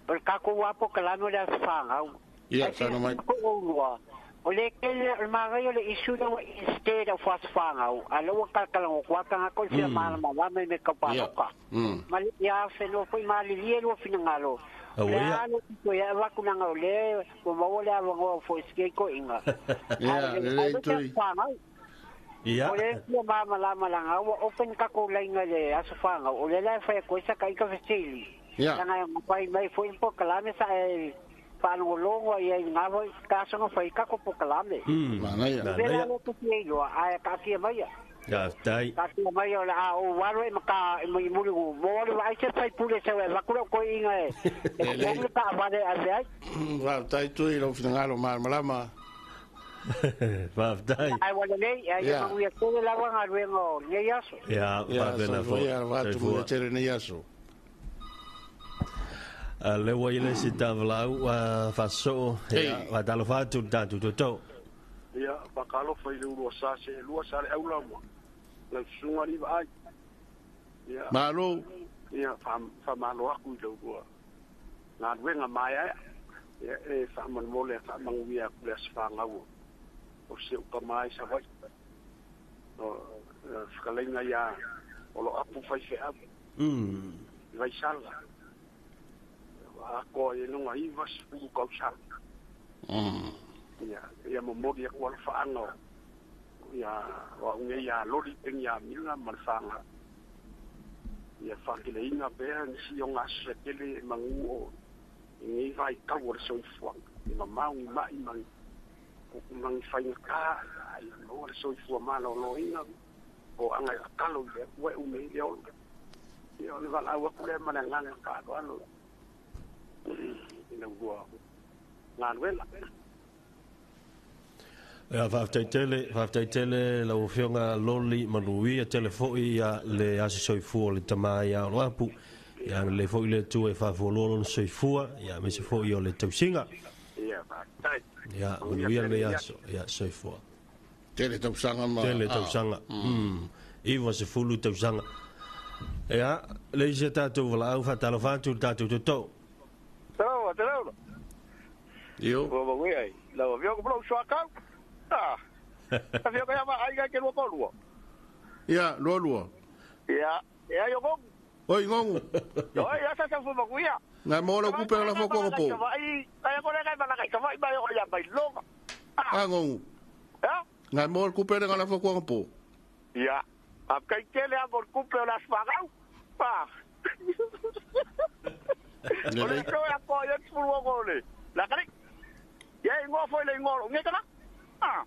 o le tatou lava polokalame o le aso fanau. Ia, Ae saunoa mai. silasila foi oulua, o le tele o le manaia o le issue lea ua instead of aso fanau, a o lea ua talatalanoa atu lava tagata o le fia malamalama i mea tau Ia. palota. Ma le ia fenoa foi malilie lua finagalo. O Aua le ia. a le pito ia avatu leaga o lea ua maua le avanoa foi i sikei toeaiina. Ia, Ae lelei le Tui. aso fanau. Ia. O lea e fia malamalama leaga ua open tatou laina i le aso fanau. O lea la e fai atu ai sa taita fesili. Ia. Leaga e mafai mai foi le polokalame sa e faalogologo i ai i lena foi aso na fai ai tatou polokalame. Manaia. O le mea la lea ou te fia iloa, ae taatia maia. Faafetai. Taatia maia o le a ou alu e maka e mulimuligu. Mo le vaai se faipule sau e avatu lau toeaiina e totogi le taavale e ave ai. Faafetai Tui i lou finagalo malamalama. Faafetai. Ae ua lelei, ae ia manuia tele lava galuega o lenei aso. Ia, Ia, faapena soifua foi. ia, vaatu Soifua. manuia tele lenei aso. A lea ua i le isi tavalau faasoo. Ia, Hey. faatalofa atu i le tatou tootoo. Ia, faatalofa i le ulua sa seelua sa le aula ma lau susuga alii vaai. Ia, Malo. Ia faamalo aku i laulua galuega maeaea. Ia e faamolemole a faamanuia aku le aso fanau o si ou tama i Savaii. O fetalaiga ia o lo apu faifeau. I Vaisala. Atoa i ai lona 90 tausaga. Ia ia momoli atu alofaaga o ia o au nei ia Loli Peniamina ma le fanau. Ia faateleina pea nisi o aso se tele e manu o i nei vaitau o le soifuaga. E mamao ni ma'i ma ni faigata ae ia maua le soifua malōlōina o aga e tatalo i le Atua e ume ai le ola. Ia o le valaau atu lea ma le agaga faaaloalo i laulua galuega. Ia, faafetai tele, faafetai tele lau Afioga Loli Manuia tele foi ia le aso soifua o le tama ia Oloapu. Ia agalelei foi le Atua e faafualoa lona soifua, ia aemaise foi o le tausiga. Ia, faafetai. Ia, manuia lenei aso. Ia, soifua. Tele tausaga ma... Tele tausaga. 90 tausaga. Ia, le isi a tatou valaau faatalofa atu i le tatou tootoo. Talofa, talofa. Io. Ua manuia ai. Lau Afioga ma lou soatau. Ah. Afioga ia vaai ke lua ko lua. Ia, lua lua. Ia, ia yo gongu. Oi ngongu. Oi, asa sa fu manuia. Ngai mo lau kupe la fo ko po. Ai, ai ko le kai bala kai tawai mai o ia mai longa. Ah ngongu. Ya? Ngai mo kupe le la fo ko po. Ia. A kai tele a mo kupe o la sfagau. Pa. O le ko ya ko ya tfu wo le. La kali. Ia ingoa foi le ingoa nge kana. Ah.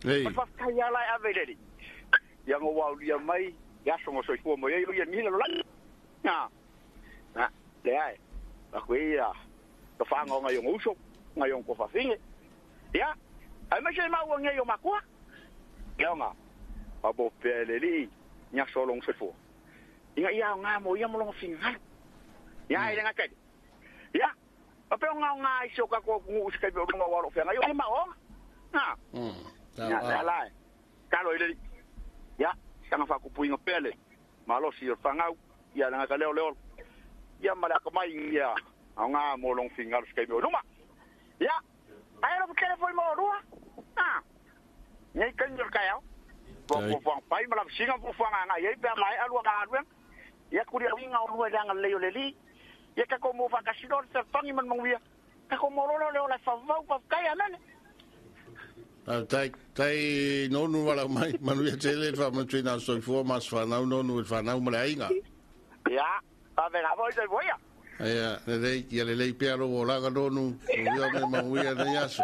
Ei. O fa kai ala a vele. Ia ngo wa lia mai ia songo soifua mo ia ia ni la la. Na. Na, le ai. A kui ia. Ka whanga o ngai o uso, ngai o ko whawhinge. Ia, ai mai se mau ngai o makua. Ia nga. A bo pele li, nya solong soifua. Inga ia nga mo ia mo longa fingalu. Ia ai nga kai. Ia. A pe nga nga i so ka ko ngu se kai pe nga wa lo fenga yo ma o. Na. Ya la la. Ka lo ile. Ya, sanga fa ku puinga pele. Malo si o fangau. Ia nga ka leo leo. Ia mala ka mai ia. Au nga mo long fingalu se kai pe luma. Ya. Ai lo telefone mo rua. Ah. Nei kai nyor kai au. Po po po pai mala singa po fanga nga ia pe mai alua ka alua. Ia kuri winga o lua langa le le li. Ia ka ko mo fa ka silo te tangi man manguia. Ka ko mo lo le la fa vau pa kai amene. Tai tai nonu wala mai manuia tele fa matuina soifua mas whanau nonu e whanau ma le aiga. Ia, pa vega voi te voia. Ia, lelei, ia lelei pea lo o laga nonu, o ia me manguia nei aso.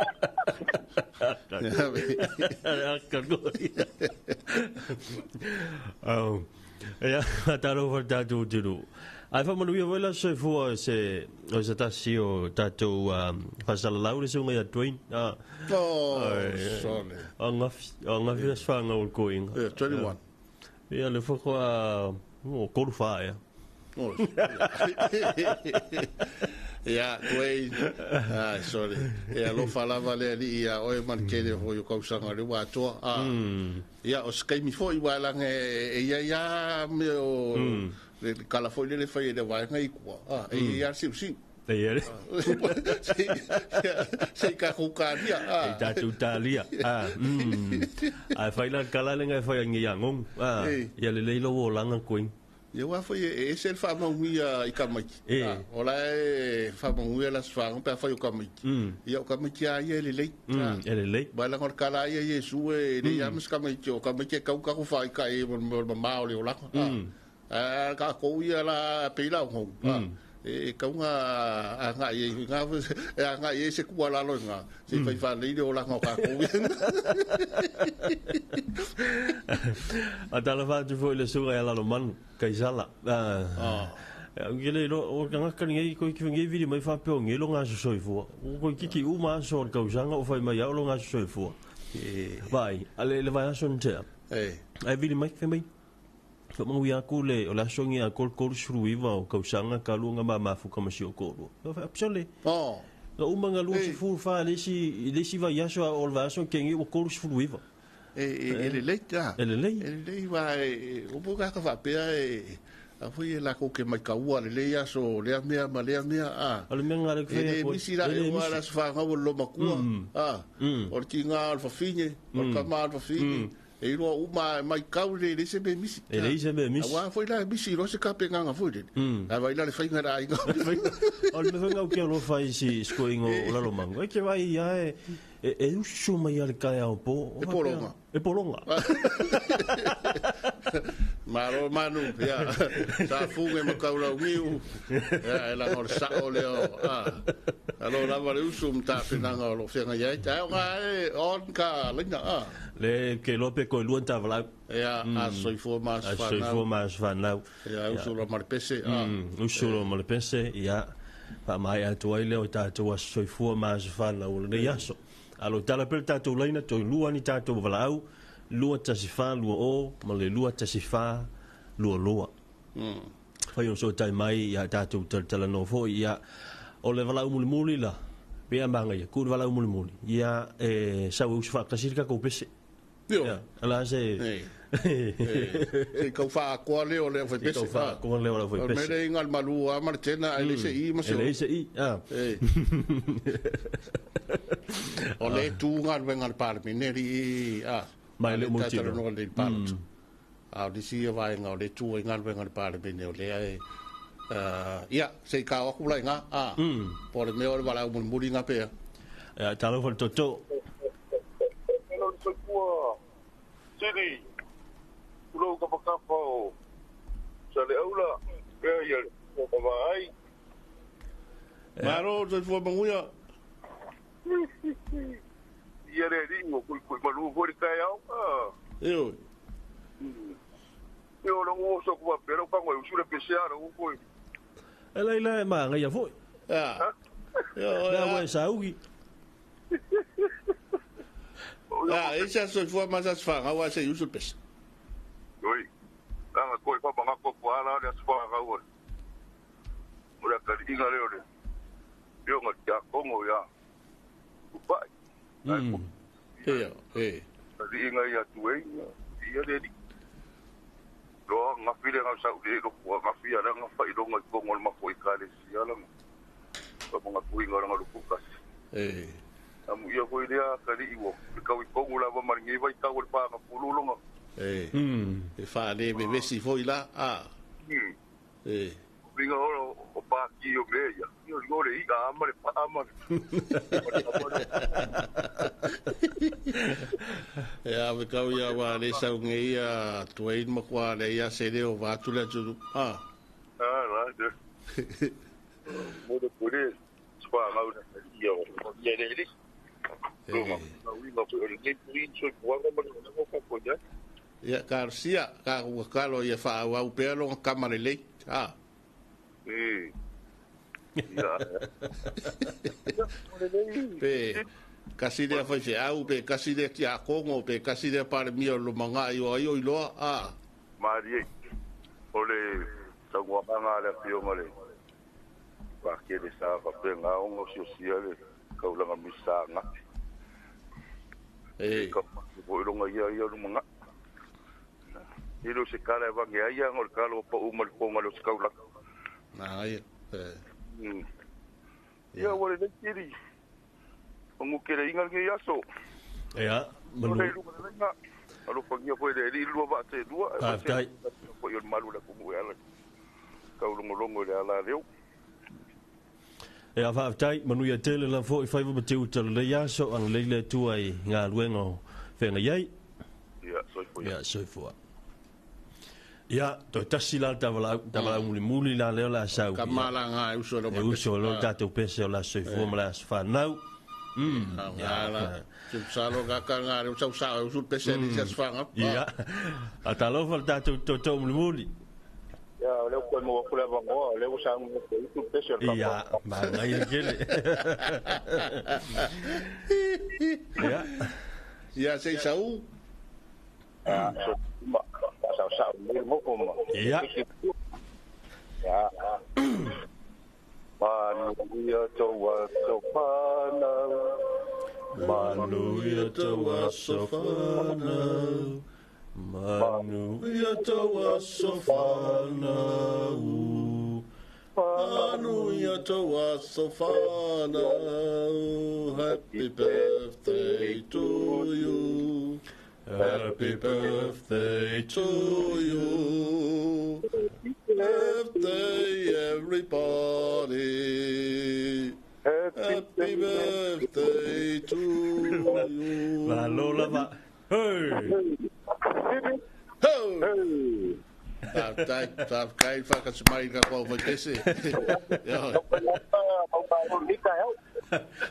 Ia, talo fa tātou turu. Ai fa manuia voi la soifua se o se tasi o tātou fasalalau le sunga ia Dwayne. Oh, sole. O ngafi la swanga o koinga. Yeah, 21. Ia le whakoa o koru wha ia. Oh, ia, Dwayne. Ai, sorry. Ia, lo whalava lea li ia oe man kere ho yo kausanga le watoa. Ia, o skaimi fo i walange e ia ia me o... Le kala foi le fai le waenga i kua. E ia siu siu. E ia le. Se ka kukaria. E tātou tālia. Ai fai la kala lenga e fai angi ngong. Ia le leilo o langa koing. Ia wa foi e se fa maungia i ka maiki. Ola e fa maungia la sfa pe fa o ka maiki. Ia o ka maiki a ia le lei. E le lei. Ba la ngor kala ia Yesu e le ia mas ka maiki o ka maiki ka ka fa i ka e mo ma o le o la. Ka ko ia la peila o e kaunga a nga e nga e nga e se kua la lo nga se fai fa le o la nga ka ko a tala fa tu foi le sunga ya la lo man kaisala ngele lo o nga ka ngi ko ki ngi vili mai fa pe ngi lo nga soifua ko ki ki uma so ka usanga o fai mai lo nga soifua vai ale le vai so nte ai vili mai fe mai Fa mangu ia ku le o la songi a kol kol sruiva o kausanga ka lunga ma mafu ka masio kolu. Fa absole. Oh. La uma nga lu si fu fa le si va ia so o va so kengi o kol sruiva. E le lei ta. E le lei. E le lei va o bo ka fa pe e A foi e la ke mai kaua le le aso lea mea ma lea mea a. O le mea ngā le E le misi la e ua la sfanga o lo makua. A. O le tinga o le fafine, o le kama o le fafine. E iloa uma mai kau le le se me misi. E le se me misi. Aua foi la misi lo se kape nganga foi le. A vai la le fainga la inga. O le mea ngau ke alofa i si skoingo o lalo mango. E ke vai ia e usu mai ale kai au po. E polonga. E polonga. Maro manu, ia. Sa funge makau ngiu. Ia, e la ngor sa o leo. Alo lava le usu mta penanga o lo fenga ia. Ta o nga e on ka lina a. Le ke lope ko luan ta vala. Ia, a soifua ma A soifua ma asfanau. Ia, usu lo marpese a. Usu lo marpese, ia. Pa mai atu ai leo tātou a soifua ma asfanau o le aso. Alo tala pele tātou laina toi lua ni tātou valaau. 2 14 2 0 ma le 2 14 2 2. Fai on so tai mai ia tātou tala no foi ia o le valaau mulimuli la. Pea manga ia, ku le valaau mulimuli. Ia e sau usu whaakasiri ka pese. Io. Ia, ala se. E kau whaakoa leo leo fai pese. Kau whaakoa leo leo fai O pese. mele inga malu a ma le tena e le se i ma se. E le se i, a. O le tu ngā wenga le parlemene ri a. Mai le mo tino. No le palot. A o disi ia vaenga o le tu i ngā wenga le parlemene o lea e ia, se i kā waku lai ngā, a. Po le mea o le wala umulimuli ngā pea. Ia, talo whale toto. Elo le soifua sili tulou kapakapa o Saleaula pea ia o kavaai. Maro, soifua manguia. Ia le ringo kui kui malu foi le taeao. Io. Io lo uso kua pera pango usu le pese ara u foi. E leila e maanga ia foi. Ia. Io. Ia ua e saugi. Ah, ese soifua ma sa sfanga wa se usu le pese. Oi. Anga koi pa manga ko ko ala le sfanga o. Ora ka inga le ole. Io nga kia kongo ya. Upai. Ia, e. Ka inga ia tuei ia le ni. Loa nga file nga sa le lo ko nga fia la nga fa ilonga i kongo le mafo i ka le sia la. Ka nga tuinga nga lu kukas. E. Amu ia ko ile ka li iwo. Ka i kongo la va maringi vai ka o le pa nga pululonga. E. E fa le me vesi foi la a. E. Vinga oro o pa ki o me ia. Io io le i ama le pa ama. E a ve kau ia wa le sau nge ia tuain makwa le ia se leo va tu le tu. A. Ah la de. Mo de pole spa ngau na ia o ia le le. Longa. Ui nga ko le ngi pui so ko nga ma le ko ko ja. Ia Garcia ka ua kalo ia fa au pea longa kama le le. A. E. Ia. Pe kasi lea fai se au pe kasi lea ki a kongo pe kasi lea pare mia lo manga i o ai o iloa a. Marie. O le tauanga le fionga le. Pa ke le sa pa pe nga ongo si o le kaulanga misa nga. E. Ka ko ilonga ia ia lo manga. Ilo se kala e vange ai ngo le kalo pa uma le konga le se kaula. Na ai. Ia wale le kiri. Ongu kere inga nge yaso. Ia, manu. Le lu le nga. Alo fangia foi le li lua va te lua. Faafetai. Ko yo malu la kumu ala. Kau longo longo le ala leo. E a faafetai, manu ia tele la foi faiva ma teu tala le aso, ang leile tua i ngā luenga o whenga iai. Ia, soifua. Ia, soifua. Ia, toi tasi la tavalau muli muli la leo la sau. Ka mala ngā e uso lo E uso lo tātou pese o la soifua ma la aswhanau. Ia, la. Salo ka ka ngā reo sau sa e uso pese ni se aswhanga. Ia, a talofa le tātou toto muli muli. Ia, leo koe mo kule vangoa, leo sa ngu ko usu pese o Ia, ma ngai kele. Ia. Ia, sei sau. Ia, so ma sa sa mo mo ko ma. Ia. Ia. Manuia toa sofana. Manuia toa sofana. Manuia tau aso whanau. Manuia tau aso whanau. Happy birthday to you. Happy birthday to you. Birthday everybody. Happy birthday to you. Malo lava. Hey. Ho! Faafetai, faafetai whakasi mai ka kua whai pese.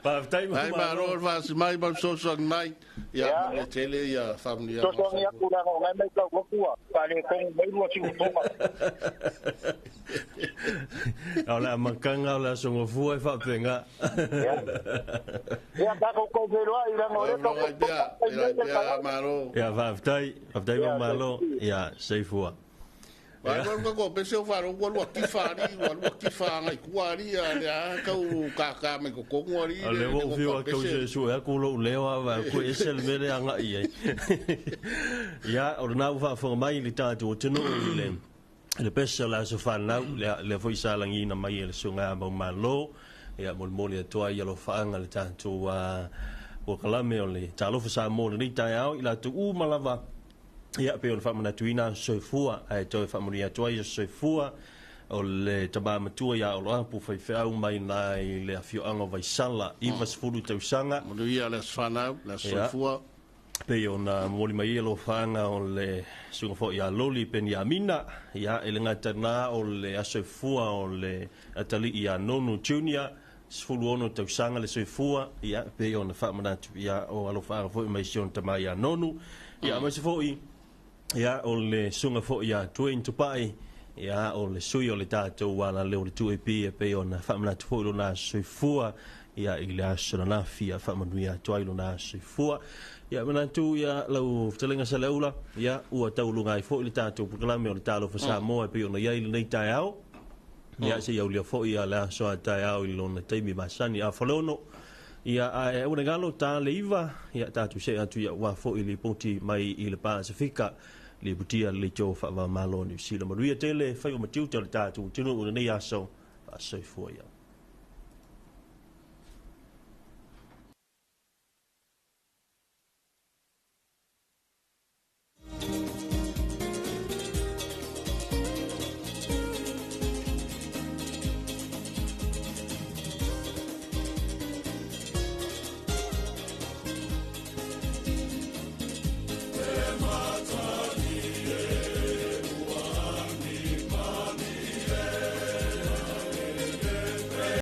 Faafetai Ai malo whakasi mai mau sosoangi mai. Ia, manuia tele ia whamunia. Sosoangi aku leaga o ngai mai tau aku a, faaletonu mai lua siutoga. O le amataga o le aso gafua e faapegaʻ. Ia tatou tou feiloai leaga o lea tau Ia faafetai, faafetai Maumalo, ia soifua. Ai ma ka ko pese o faro ua lua kifa ari ua lua kifa ngai kua ari a le a kau kaka mai ko kongo ari O le ua ou fiu atu se sue aku lou leo a va ku ese le mele anga i ai. Ia o lena ua faafofoga mai i le tatou atunuu i le le pese o le aso fanau lea lea foi sa lagiina mai e le susuga ia Maumalo ia molimoli atu ai alofaaga le tatou polokalame o le Talofa Samoa i lenei taeao i latou uma lava. Ia, pei ona faamanatuina aso soifua, ae toe faamanuia atu ai aso soifua o le tama matua ia Oloapu faifeau mai na i le afioaga o Vaisala, 90 tausaga. Manuia le aso fanau, le aso soifua. Pei ona momoli mai ai alofaaga o le susuga foi ia Loli Peniamina, ia, e le gata i lena o le aso soifua o le atalii ia Nonu Junior, 16 tausaga le soifua, ia, pei ona faamanatu, ia, o alofaaga foi mai si ona tama ia Nonu, ia, aemaise foi, ia, o le susuga foi ia Dwayne Tupai, ia, o le sui o le tatou alaleo o le 2AP, e pei ona faamanatu foi lona soifua, ia, i le aso ananafi, ia, faamanuia atu ai lona soifua. Ia, manatu, ia, lau fetalaiga Saleaula, ia, ua tauluga ai foi le tatou polokalame o le Talofa Samoa e pei ona i ai lenei taeao. Ia, se i aulia foi le aso a taeao i lona taimi masani a Faleono. Ia, ae aua ne galo, ta le 9, ia, tatou see atu ia aua foi lipoti mai i le Pasefika, lipotia le leitio faava-o-Malo o Niu Sila. Manuia tele, faiva ma tiute o le tatou atunuu i lenei aso, faasoifua ia.